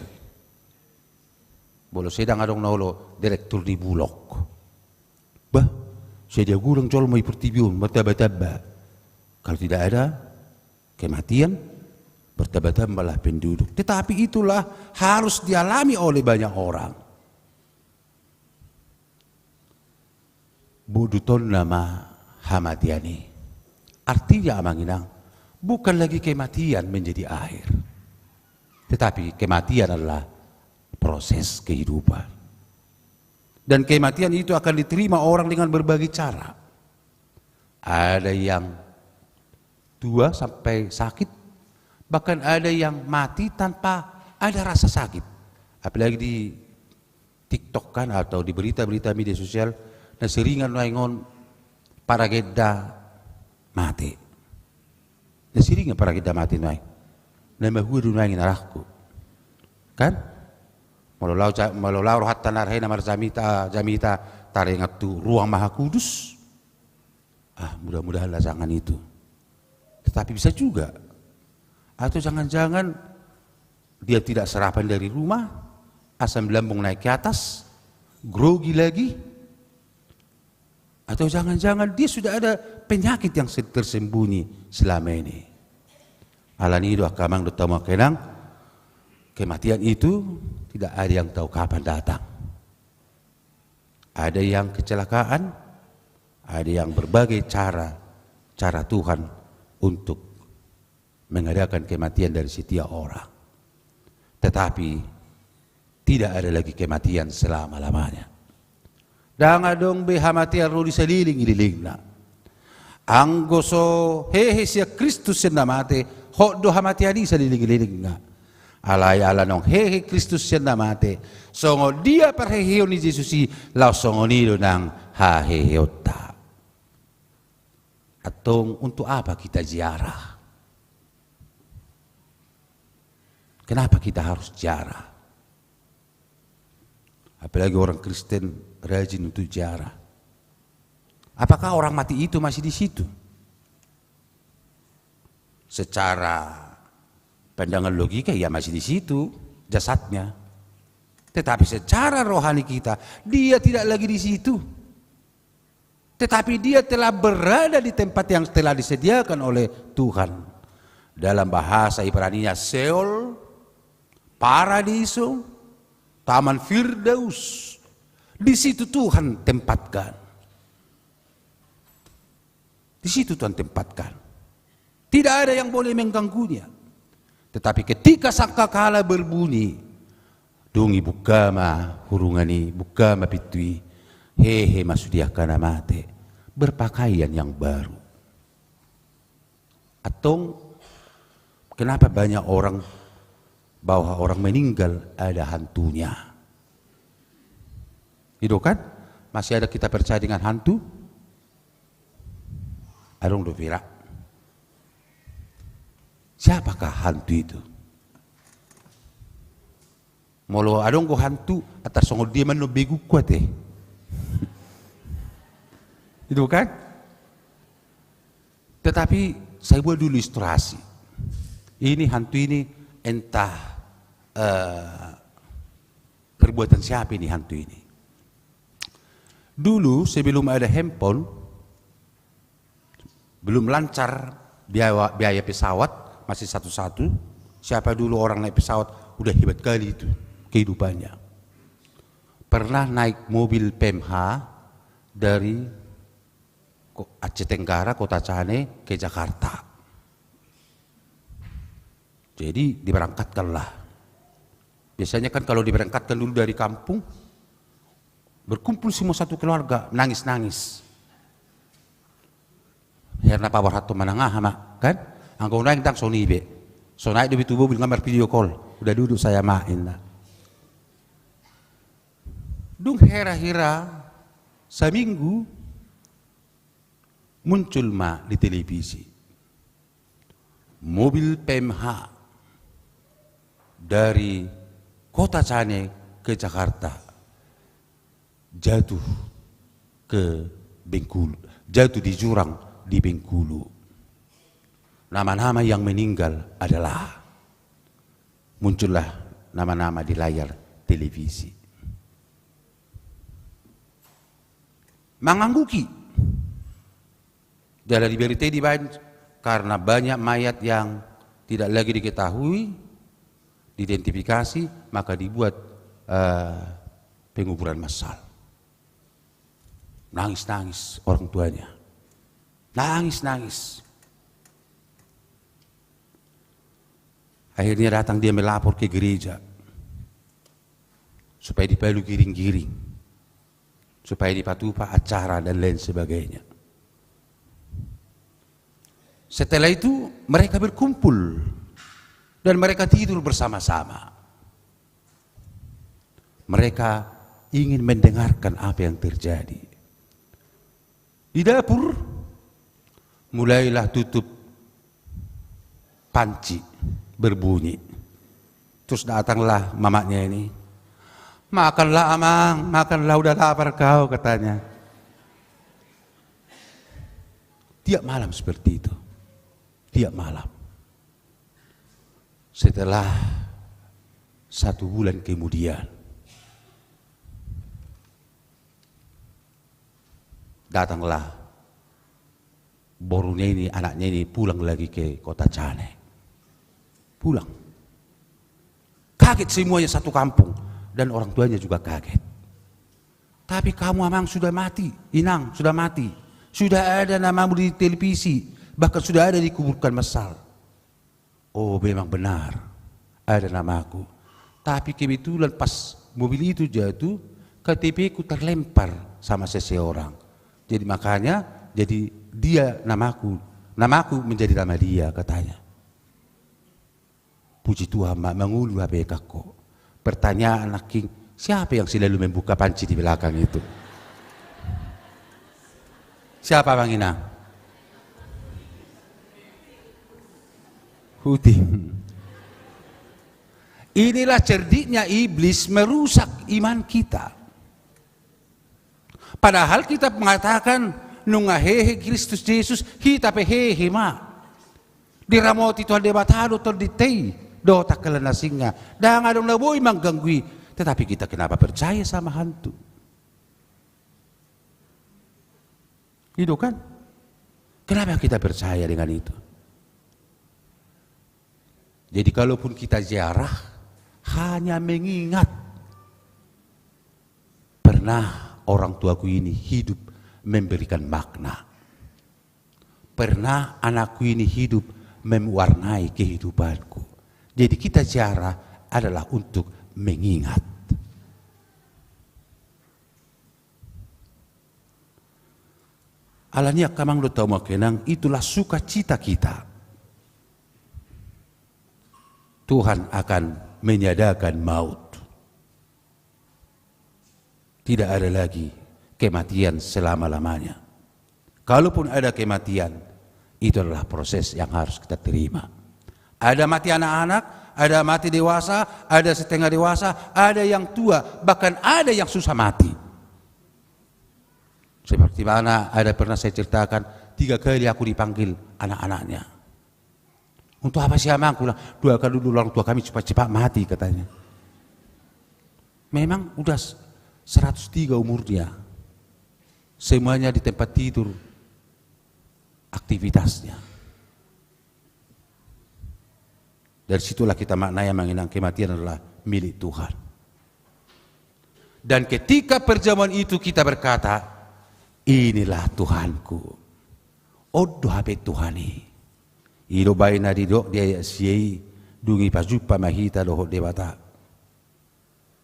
Molo sai ndang adong na olo direktur di Bulog. Bah, sai dia godang jolma di portibi on, martamba-tamba. Kalau tidak ada kematian, bertambah-tambahlah penduduk. Tetapi itulah harus dialami oleh banyak orang. Bodutonna ma hamatean i. Artinya, amang inang, bukan lagi kematian menjadi akhir, tetapi kematian adalah proses kehidupan. Dan kematian itu akan diterima orang dengan berbagai cara. Ada yang tua sampai sakit, bahkan ada yang mati tanpa ada rasa sakit. Apalagi di TikTok kan, atau di berita-berita media sosial, na siringan nuaeng on paragenda mate. Na siringan paragenda mate nuaeng. Na mahua do nuaeng i, arahku. Kan? Molo laho ja-, molo laho rohanta na rahe na marjamita, jamita, taringot tu Ruang Mahakudus. Ah, mudah-mudahanlah jangan itu. Tetapi bisa juga. Atau jangan-jangan dia tidak sarapan dari rumah, asam lambung naik ke atas, grogi lagi. Atau jangan-jangan dia sudah ada penyakit yang se-, tersembunyi selama ini. Alani i do angka amang dohot hamu angka inang, kematian itu tidak ada yang tahu kapan datang. Ada yang kecelakaan, ada yang berbagai cara, cara Tuhan untuk mengadakan kematian dari setiap orang. Tetapi tidak ada lagi kematian selama-lamanya. Ndang adong be hamatean ro di salelenglelengna. Anggo so hehe sian Kristus sian na mate, hot do hamatean i salelenglelengna. Alai ala naung hehe Kristus sian na mate, songon dia parheheon ni Jesus i, laos songon i do nang haheheonta. Antong, untuk apa kita ziarah? Kenapa kita harus ziarah? Apalagi orang Kristen rajin untuk ziarah. Apakah orang mati itu masih di situ? Secara pandangan logika, ya, masih di situ jasadnya. Tetapi secara rohani kita, dia tidak lagi di situ. Tetapi dia telah berada di tempat yang telah disediakan oleh Tuhan. Dalam bahasa Ibraninya Seol, paradiso, Taman Firdaus. Di situ Tuhan tempatkan. Di situ Tuhan tempatkan. Tidak ada yang boleh mengganggunya. Tetapi ketika sangkakala berbunyi, dung i buka ma hurungan i, buka ma pintu i, hehe ma sude angka na mate, berpakaian yang baru. Antong, kenapa banyak orang bahwa orang meninggal ada hantunya? I do kan? Masih ada kita percaya dengan hantu? Adong do pira? Siapakah hantu itu? Molo adong do hantu, antar songon dia ma annon begungku ate. I do kan? Tetapi saya buat dulu ilustrasi. Ini hantu ini entah, eh, perbuatan siapa ini hantu ini. Dulu sebelum ada handphone, belum lancar biaya, biaya pesawat, masih satu-satu. Siapa dulu orang naik pesawat, udah hebat kali itu kehidupannya. Pernah naik mobil P M H dari Ko-, Aceh Tenggara, Kota Cane, ke Jakarta. Jadi diberangkatkanlah. Biasanya kan kalau diberangkatkan dulu dari kampung, berkumpul semua satu keluarga, nangis-nangis. Hera na paborhathon manang aha ma, kan? Anggo naeng ndang songon i be. So naik do be tu mobil, nga marvideo call. Udah duduk saya ma, inna. Dung hira-hira saminggu, muncul ma di televisi. Mobil P M H dari Kota Cane ke Jakarta jatuh ke Bengkulu, jatuh di jurang di Bengkulu. Nama-nama yang meninggal adalah, muncullah nama-nama di layar televisi. Mangangguki. Jala di berita i dibaen, karena banyak mayat yang tidak lagi diketahui, diidentifikasi, maka dibuat, eh, penguburan massal. Nangis-nangis orang tuanya. Nangis-nangis. Akhirnya datang dia melapor ke gereja. Supaya dipalu giring-giring. Supaya dipatupa acara dan lain sebagainya. Setelah itu, mereka berkumpul dan mereka tidur bersama-sama. Mereka ingin mendengarkan apa yang terjadi. Di dapur, mulailah tutup panci berbunyi. Terus datanglah mamaknya ini. "Makanlah, Amang, makanlah, udah lapar kau," katanya. Tiap malam seperti itu. Tiap malam. Setelah satu bulan kemudian, datanglah borunya ini, anaknya ini pulang lagi ke Kota Cane. Pulang. Kaget semuanya satu kampung, dan orang tuanya juga kaget. "Tapi kamu, Amang, sudah mati, Inang, sudah mati. Sudah ada namamu di televisi, bahkan sudah ada dikuburkan massal." "Oh, memang benar, ada namaku. Tapi kebetulan pas mobil itu jatuh, K T P-ku terlempar sama seseorang. Jadi makanya, jadi dia namaku, namaku menjadi nama dia," katanya. Puji Tuhan ma, mangolu hape angka. Pertanyaan nangkin, siapa yang selalu membuka panci di belakang itu? Siapa, Bang Inang? Huting. Inilah cerdiknya iblis merusak iman kita. Padahal Kitab mengatakan, nunga hehe Kristus Jesus, hita pe hehe ma. Diramoti Tuhan Debata do tondinta i dohot angka na asingna. Ndang adong na boi mangganggu i. Tetapi kita kenapa percaya sama hantu? I do kan? Kenapa kita percaya dengan itu? Jadi, kalaupun kita ziarah, hanya mengingat Nah, orang tuaku ini hidup memberikan makna. Pernah anakku ini hidup mewarnai kehidupanku. Jadi kita ziarah adalah untuk mengingat. Alani i angka amang dohot hamu angka inang, itulah sukacita kita. Tuhan akan meniadakan maut. Tidak ada lagi kematian selama-lamanya. Kalaupun ada kematian, itu adalah proses yang harus kita terima. Ada mati anak-anak, ada mati dewasa, ada setengah dewasa, ada yang tua, bahkan ada yang susah mati. Seperti mana ada pernah saya ceritakan, tiga kali aku dipanggil anak-anaknya. "Untuk apa sih, Amang?" Ku bilang, "Doakan dulu orang tua kami cepat-cepat mati," katanya. Memang udah s-, seratus tiga umurnya. Semuanya di tempat tidur, aktivitasnya. Dari situlah kita maknai, amang inang, kematian adalah milik Tuhan. Dan ketika perjamuan itu kita berkata, "Inilah Tuhanku." On do hape Tuhan i. I do umbahen na didok di ayat sia i, dung i pajumpa ma hita dohot Debata.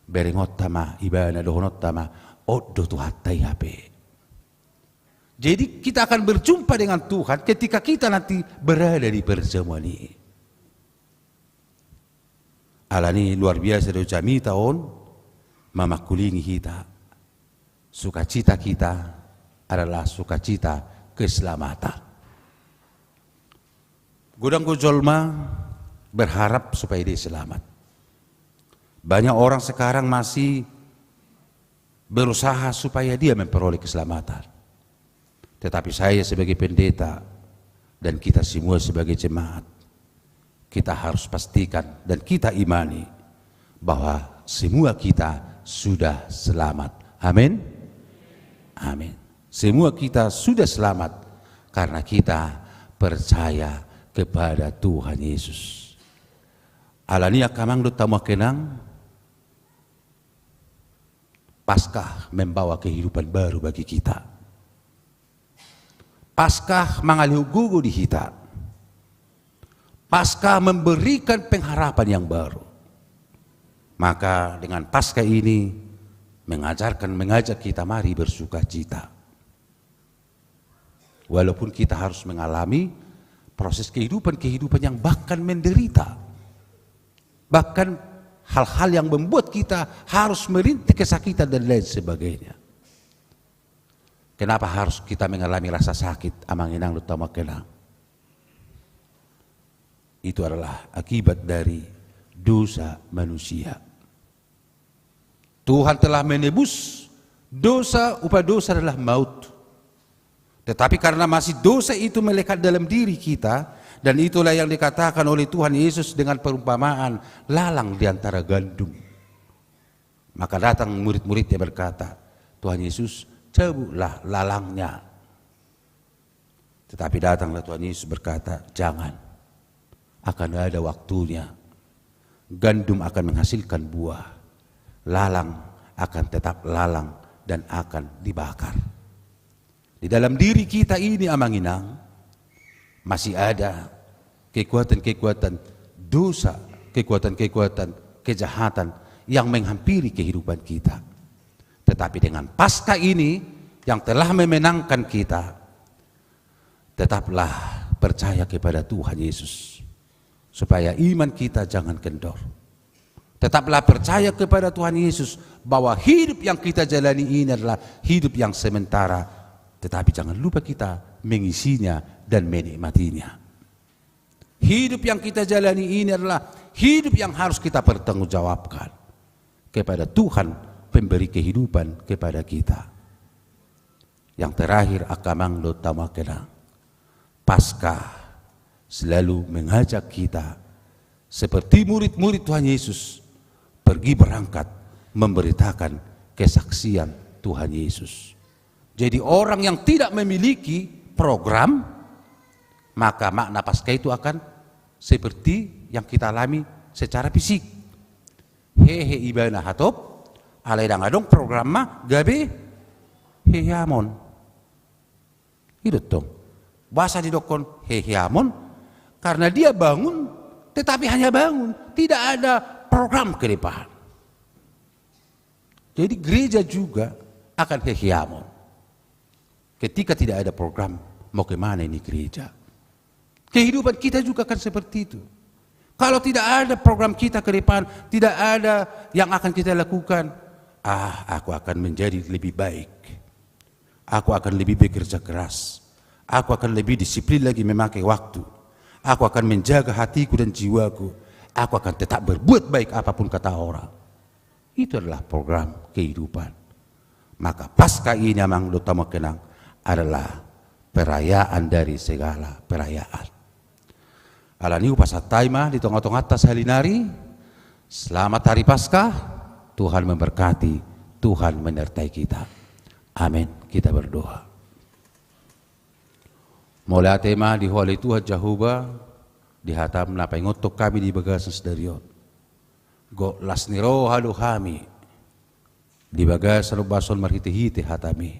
Berengonta ma, ibana dohononta ma, on do Tuhanta i hape. Jadi kita akan berjumpa dengan Tuhan ketika kita nanti berada di perjamuan i. Alani i luar biasa do jamita on, mamangkulingi hita. Sukacita kita adalah sukacita keselamatan. Godang do jolma berharap supaya dia selamat. Banyak orang sekarang masih berusaha supaya dia memperoleh keselamatan. Tetapi saya sebagai pendeta dan kita semua sebagai jemaat, kita harus pastikan dan kita imani bahwa semua kita sudah selamat. Amin. Amin. Semua kita sudah selamat karena kita percaya kepada Tuhan Yesus. Alani i angka amang dohot hamu angka inang, Paskah membawa kehidupan baru bagi kita. Paskah mangalehon gogo di hita. Paskah memberikan pengharapan yang baru. Maka dengan Paskah ini mengajarkan, mengajak kita mari bersukacita. Walaupun kita harus mengalami proses kehidupan-kehidupan yang bahkan menderita. Bahkan hal-hal yang membuat kita harus merintih kesakitan dan lain sebagainya. Kenapa harus kita mengalami rasa sakit, amang inang dohot hamu angka inang? Itu adalah akibat dari dosa manusia. Tuhan telah menebus dosa, upah dosa adalah maut. Tetapi karena masih dosa itu melekat dalam diri kita, dan itulah yang dikatakan oleh Tuhan Yesus dengan perumpamaan lalang di antara gandum. Maka datang murid-muridnya berkata, "Tuhan Yesus, cabutlah lalangnya." Tetapi datanglah Tuhan Yesus berkata, "Jangan. Akan ada waktunya. Gandum akan menghasilkan buah. Lalang akan tetap lalang dan akan dibakar." Di dalam diri kita ini, amang inang, masih ada kekuatan-kekuatan dosa, kekuatan-kekuatan kejahatan yang menghampiri kehidupan kita. Tetapi dengan Paskah ini yang telah memenangkan kita, tetaplah percaya kepada Tuhan Yesus, supaya iman kita jangan kendor. Tetaplah percaya kepada Tuhan Yesus, bahwa hidup yang kita jalani ini adalah hidup yang sementara, tetapi jangan lupa kita mengisinya dan menikmatinya. Hidup yang kita jalani ini adalah hidup yang harus kita pertanggungjawabkan kepada Tuhan, pemberi kehidupan kepada kita. Yang terakhir, angka amang dohot hamu angka inang, Paskah selalu mengajak kita seperti murid-murid Tuhan Yesus pergi berangkat memberitakan kesaksian Tuhan Yesus. Jadi orang yang tidak memiliki program, maka makna Paskah itu akan seperti yang kita alami secara fisik. Hehe ibana hatop, Alai ndang adong program ma gabe heheamon. I do tong. Boasa didokkon heheamon? Karena dia bangun, tetapi hanya bangun, tidak ada program ke depan. Jadi gereja juga akan heheamon ketika tidak ada program mau kemana ini gereja. Kehidupan kita juga akan seperti itu. Kalau tidak ada program kita ke depan, tidak ada yang akan kita lakukan, ah, aku akan menjadi lebih baik. Aku akan lebih bekerja keras. Aku akan lebih disiplin lagi memakai waktu. Aku akan menjaga hatiku dan jiwaku. Aku akan tetap berbuat baik apapun kata orang. Itu adalah program kehidupan. Maka Paskah ini, amang dohot hamu angka inang, adalah perayaan dari segala perayaan. Alani i hupasahat hami ma di tonga-tonganta sahali nari. Selamat Hari Paskah. Tuhan memberkati, Tuhan menyertai kita. Amin. Kita berdoa. Mauliate ma di Ho ale Tuhan Jahowa, di hataM na paingothon hami di bagasan sadari on. Gok las ni roha do hami di bagasan ombas on marhite-hite hataMi.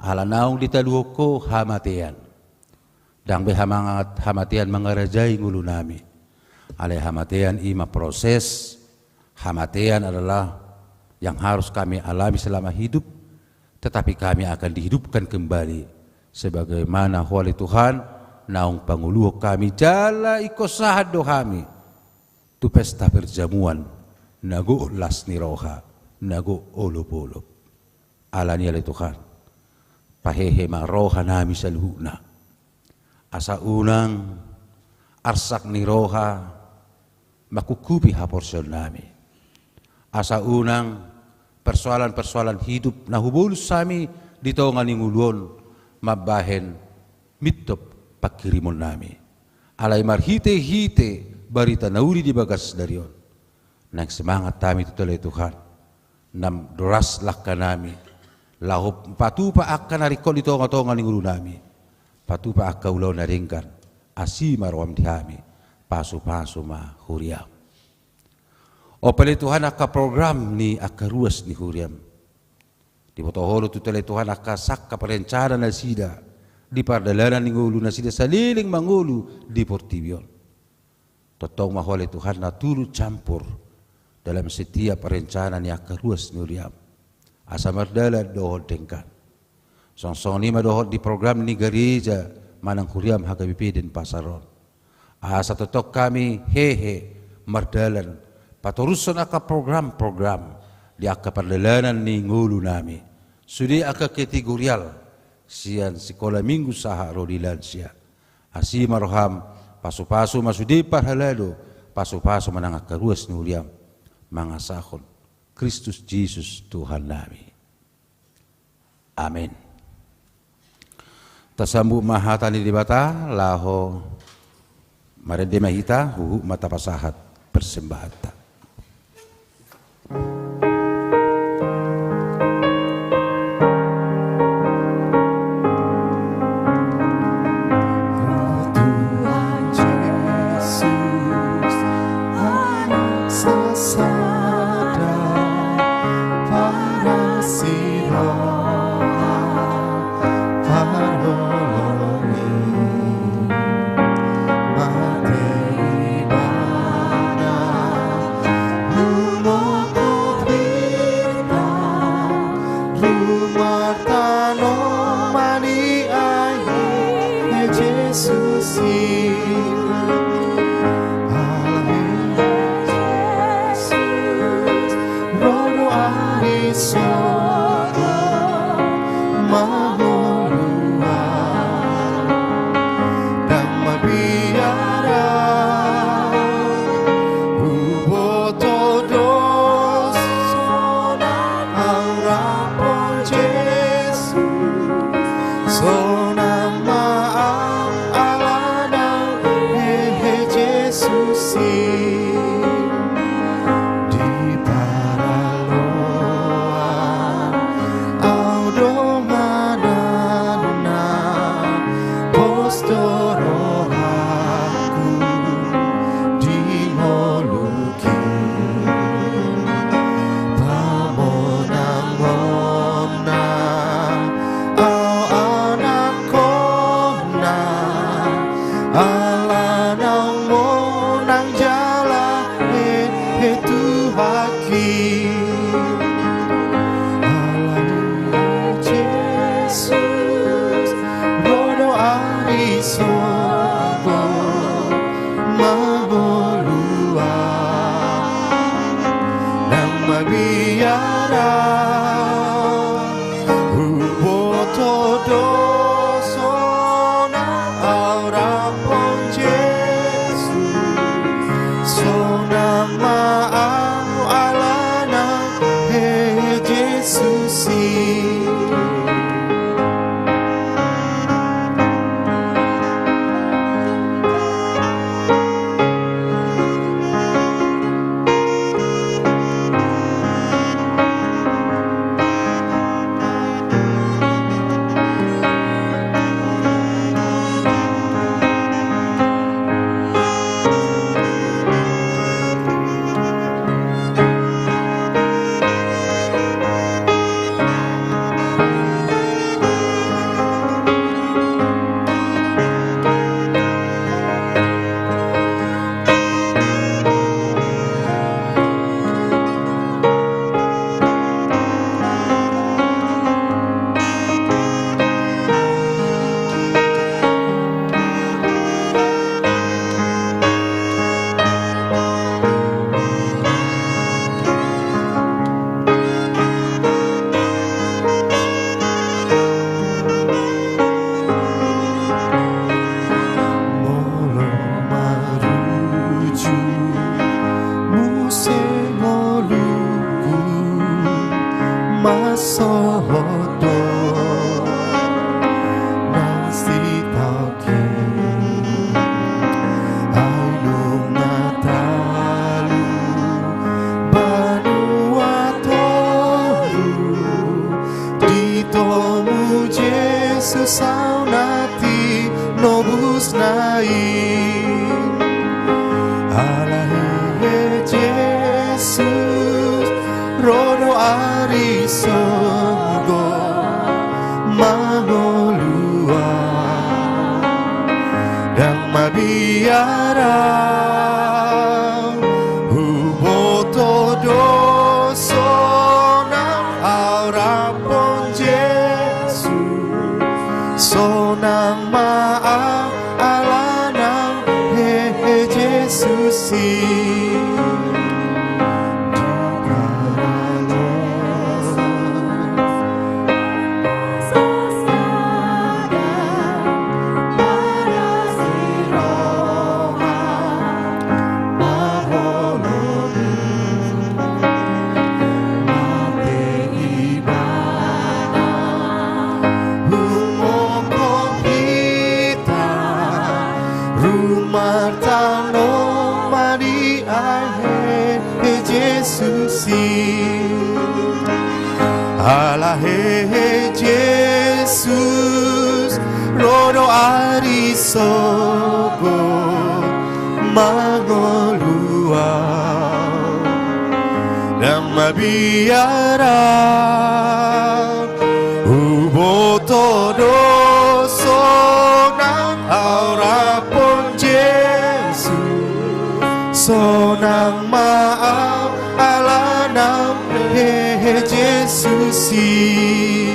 Ala naung ditaluhon Ho hamatean. Ndang be hamangat hamatean mangarajai ngolunami. Alai hamatean i ma proses. Hamatean adalah yang harus kami alami selama hidup, tetapi kami akan dihidupkan kembali. Sebagaimana Ho ale Tuhan, naung pangoluhon hami jala ingkon sahat do hami tu pesta perjamuan, na gok las ni roha, na gok olop-olop. Alani i ale Tuhan, pahehe ma rohanami saluhutna. Asa unang arsak ni roha mangkuphupi haporseaonnami. Asa unang persoalan-persoalan hidup na hubolus hami di tonga ni ngolu on mambahen mintop panghirimonnami. Alai marhite-hite barita na uli di bagas sadari on, naeng semangat hami tutu ale Tuhan. Naeng doras langkanami laho patupa angka na ringkot di tonga-tonga ni ngolunami. Patupa angka ulaon na denggan. Asi ma rohaM di hami. Pasu-pasu ma huriaM. Ope ale Tuhan angka program ni angka ruas ni huriaM. Diboto Ho do tutu ale Tuhan angka sangkap rencana nasida di pardalanan ni ngolu nasida saleleng mangolu di portibi on. Tongtong ma Ho ale Tuhan na turut campur dalam setiap rencana ni angka ruas ni huriaM. Asa mardalan dohot denggan. Songon-songon i ma dohot di program ni gareja manang huriaM H K B P Denpasar on. Asa tongtong hami hehe mardalan patorushon angka program-program di angka pardalanan ni ngolunami. Sude angka kategorial sian sikola minggu sahat ro di lansia. Asi ma rohaM, pasu-pasu ma sude parhalado, pasu-pasu ma nang angka ruas ni huriaM, mangasahon Kristus Jesus Tuhannami. Amen. Tasambut ma hata ni Debata, laho marende ma hita, huhut ma tapasahat persembahanta. Mabiar au, huboto do sonang au rap dohot Jesus, sonang ma au alana, hehe Jesus i. Molo marujung muse ngolungku, mansohot do nang sitangki. Ai nunga talu banua toru, di tomu Jesus au na tinobusna i. Ala hehe Jesus, ro do ari sogot mangolu au. Ndang mabiar au, huboto do sonang au rap dohot Jesus, sonang ma au alana, hehe Jesus i. Rumah tano mani ai hehe Jesus i. Ala hehe Jesus, ro do ari sogot mangolu au. Ndang mabiar au, huboto do sonang au rap dohot Jesus, sonang ma au alana, hehe Jesus i.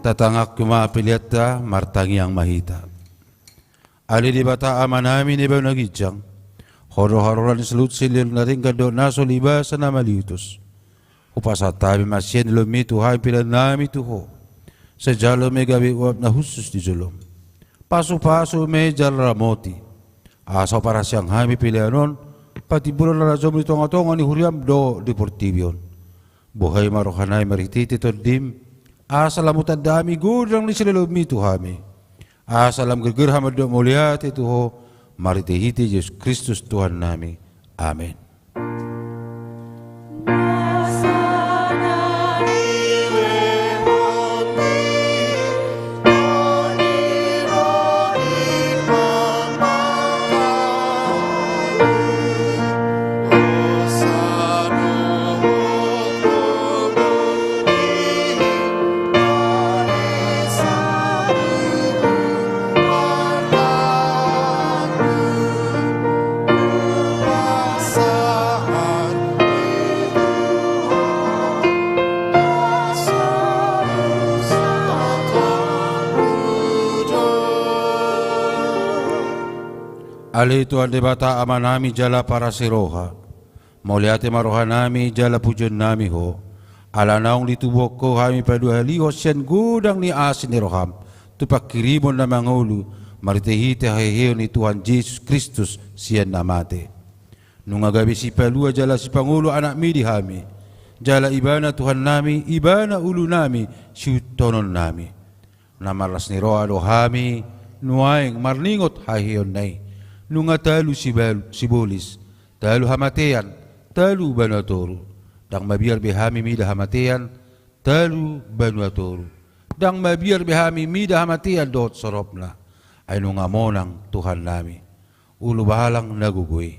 Tatangihon ma peleanta, martangiang ma hita. Ale Debata Amanami na di banua ginjang, Ho do haroroan ni saluhut silehon na denggan dohot na so libasa na maliutus. Hupasahat hami ma sian jolomi Tuhan peleannami tu Ho. Sai jalo ma i gabe uap na hushus di jolom. Pasupasu ma i jala ramoti. Asa huparhaseang hami pelean on patimburon na rajom di tongatonga ni huriam dohot di portibi on. Bohai ma rohanami marhitehite Tondim, asa lam hutanda hami godang ni silehonmi tu hami. Asa lam gerger hami mandok mauliate tu Ho, marhitehite Jesus Kristus Tuhannami. Amen. Ale Tuhan Debata Amanami jala parasi roha, Mauliate ma rohanami jala pujionnami Ho, ala naung ditubuhon Ho hami paduahalihon sian godang ni asi ni roham tu panghirimon na mangolu marhitehite haheheon ni Tuhan Jesus Kristus sian na mate. Nunga gabe sipalua jala sipangolu Anakmi di hami, jala Ibana Tuhannami, Ibana ulunami, siuhutonnami. Na marlas ni roha do hami nuaeng marningot haheheonna i. Nunga talu sibal-, sibolis, talu hamatean, talu banua toru. Ndang mabiar be hami mida hamatean, talu banua toru. Ndang mabiar be hami mida hamatean dohot soropna. Ai nunga monang Tuhannami, Ulubalang na gogo i.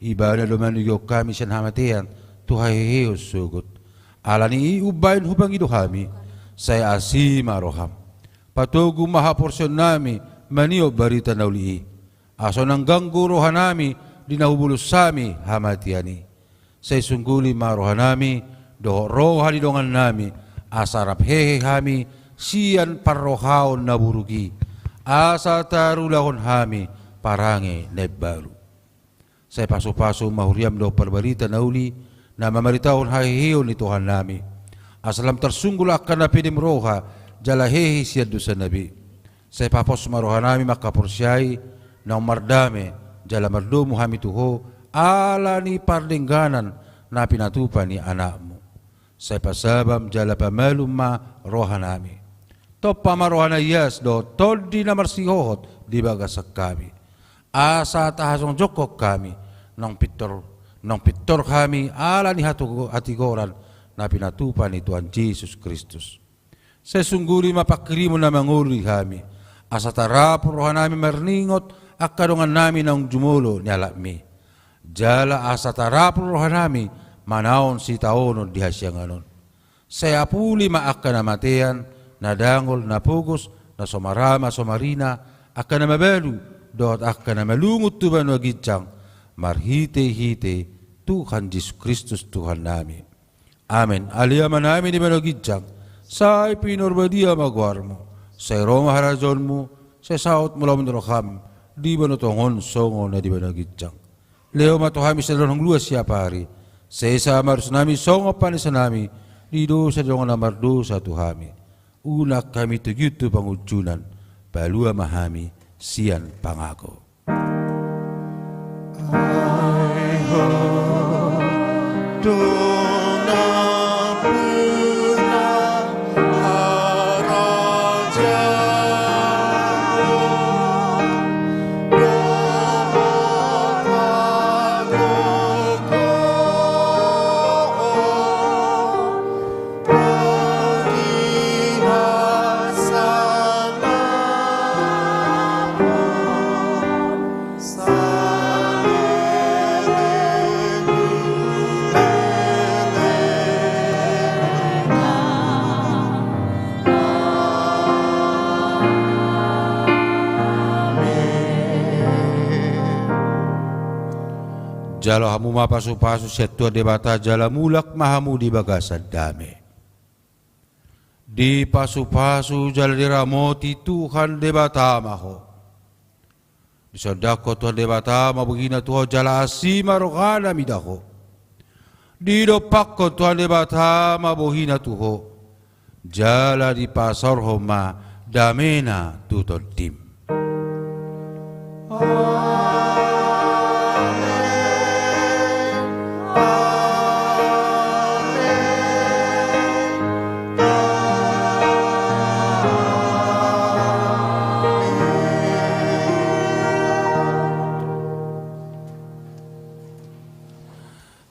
Ibana do manogihon hami sian hamatean tu haheheon sogot. Ala ni i umbahen hupangido hami, sai asi ma roham. Patogu ma haporseaonnami mangido barita na uli i, asa unang ganggu rohanami di na hubolus hami hamatean i. Sai sungguli ma rohanami dohot roha ni dongannami, asa rap hehe hami sian parrohaon na buruk i, asa tarulahon hami parange na imbaru. Sai pasupasu ma huriam dohot parbarita na uli na mamaritahon haheheon ni Tuhannami, asa lam tarsunggul angka na pillim roha jala hehe sian dosana be. Sai papos ma rohanami mangkaporseai naung mardame jala mardomu hami tu Ho ala ni pardengganan na pinatupa ni Anakmu. Sai pasabam jala pamalum ma rohanami. Tompa ma roha na ias dohot tondi na marsihohot di bagasan hami, asa tahajongjongkon hami naung pintor, naung pintor hami ala ni hatu-, hatigoran na pinatupa ni Tuhan Jesus Kristus. Sai sungguli ma panghirimon na mangolu di hami, asa tarapul rohanami marningot angka dongannami naung jumolo nialapmi. Jala asa tarapul rohanami manaon sitaonon di hasiangan on. Sai apuli ma angka na matean, na dangol, na pogos, na so marama, so marina, angka na mabalu, dohot angka na malungun tu banua ginjang, marhitehite Tuhan Jesus Kristus Tuhannami. Amen. Ale Amanami di banua ginjang, sai pinarbadia ma goarmu, sai ro ma harajaonmu, sai saut ma ulaon ni roham di banua tonga on songon na di banua ginjang. Lehon ma tu hami sadari on hangoluan siapari, sesa ma dosanami songon panesanami di dosa ni dongan na mardosa tu hami. Unang hami togihon tu pangunjunan, palua ma hami sian pangago. Ai Ho do nampuna harajaon dohot hagogoon. Jalo hamu ma pasupasu sian Tuhan Debata jala mulak ma hamu di bagasan dame. Dipasupasu jala diramoti Tuhan Debata ma ho. Disondangkon Tuhan Debata ma bohina tu ho jala asi ma rohana mida ho. Didompakkon Tuhan Debata ma bohina tu ho jala dipasaorhon ma damena tu tondim. Amen. Amen. Amen.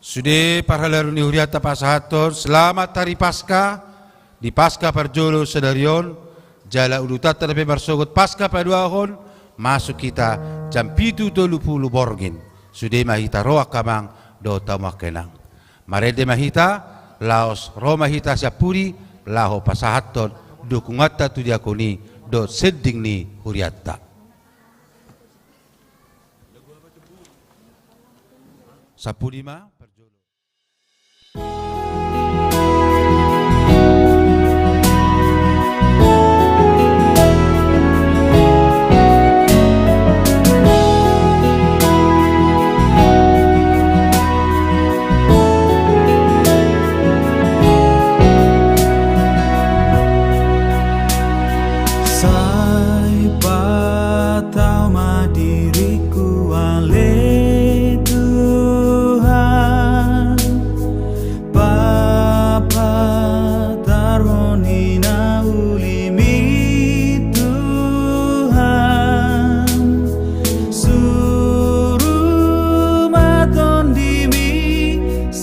Sude parhalado ni hurianta pasahathon selamat hari Paskah di Paskah parjolo sadari on, jala ulutanta dope marsogot Paskah paduahon, masuk hita jam pitu tolu pulu borngin. Sude ma hita ro angka amang dohot hamu angka inang. Marende ma hita, laos ro ma hita sian pudi, laho pasahathon dukunganta tu diakoni dohot sending ni hurianta. Sampudi ma parjolo.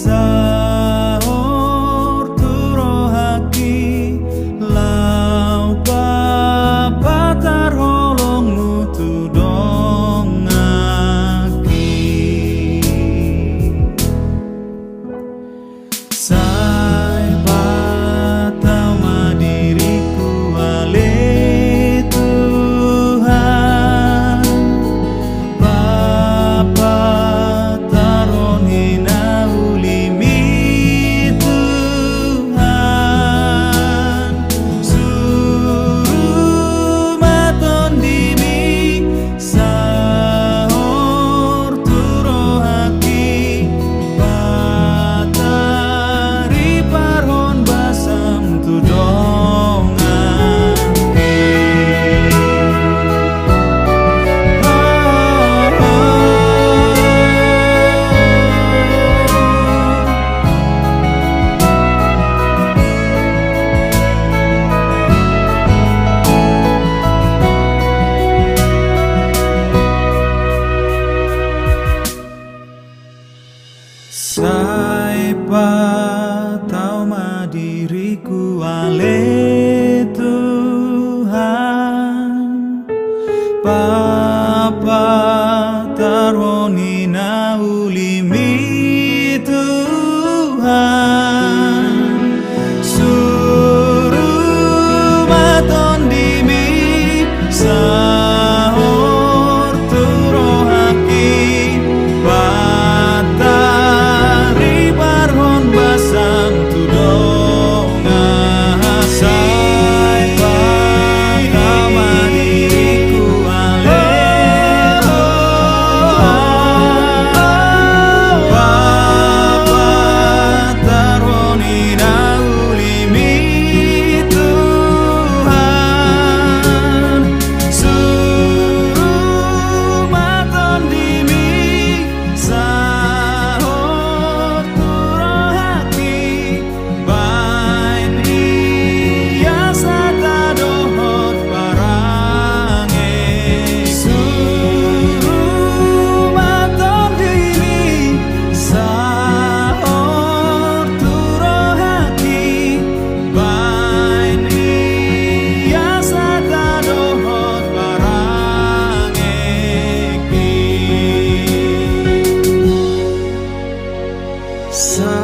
Saor tu rohangki, laho papatar holongmu tu donganki. Sai patau ma diringku ale Tuhan, papatar on hinaulimi Tuhan, suru ma TondiMi saor tu rohangki, patariparhon basaM tu donganki. Sai patau ma diringku ale Tuhan, papatar on hinaulimi Tuhan, suru ma TondiMi saor tu rohangki, patariparhon basaM tu donganki. Sai patau ma diringku ale Tuhan, papatar on hinaulimi Tuhan, suru ma TondiMi saor tu rohangki, baen ia sata dohot parange. Suru ma TondiMi saor tu rohangki, baen ia sata dohot parangeki. Sa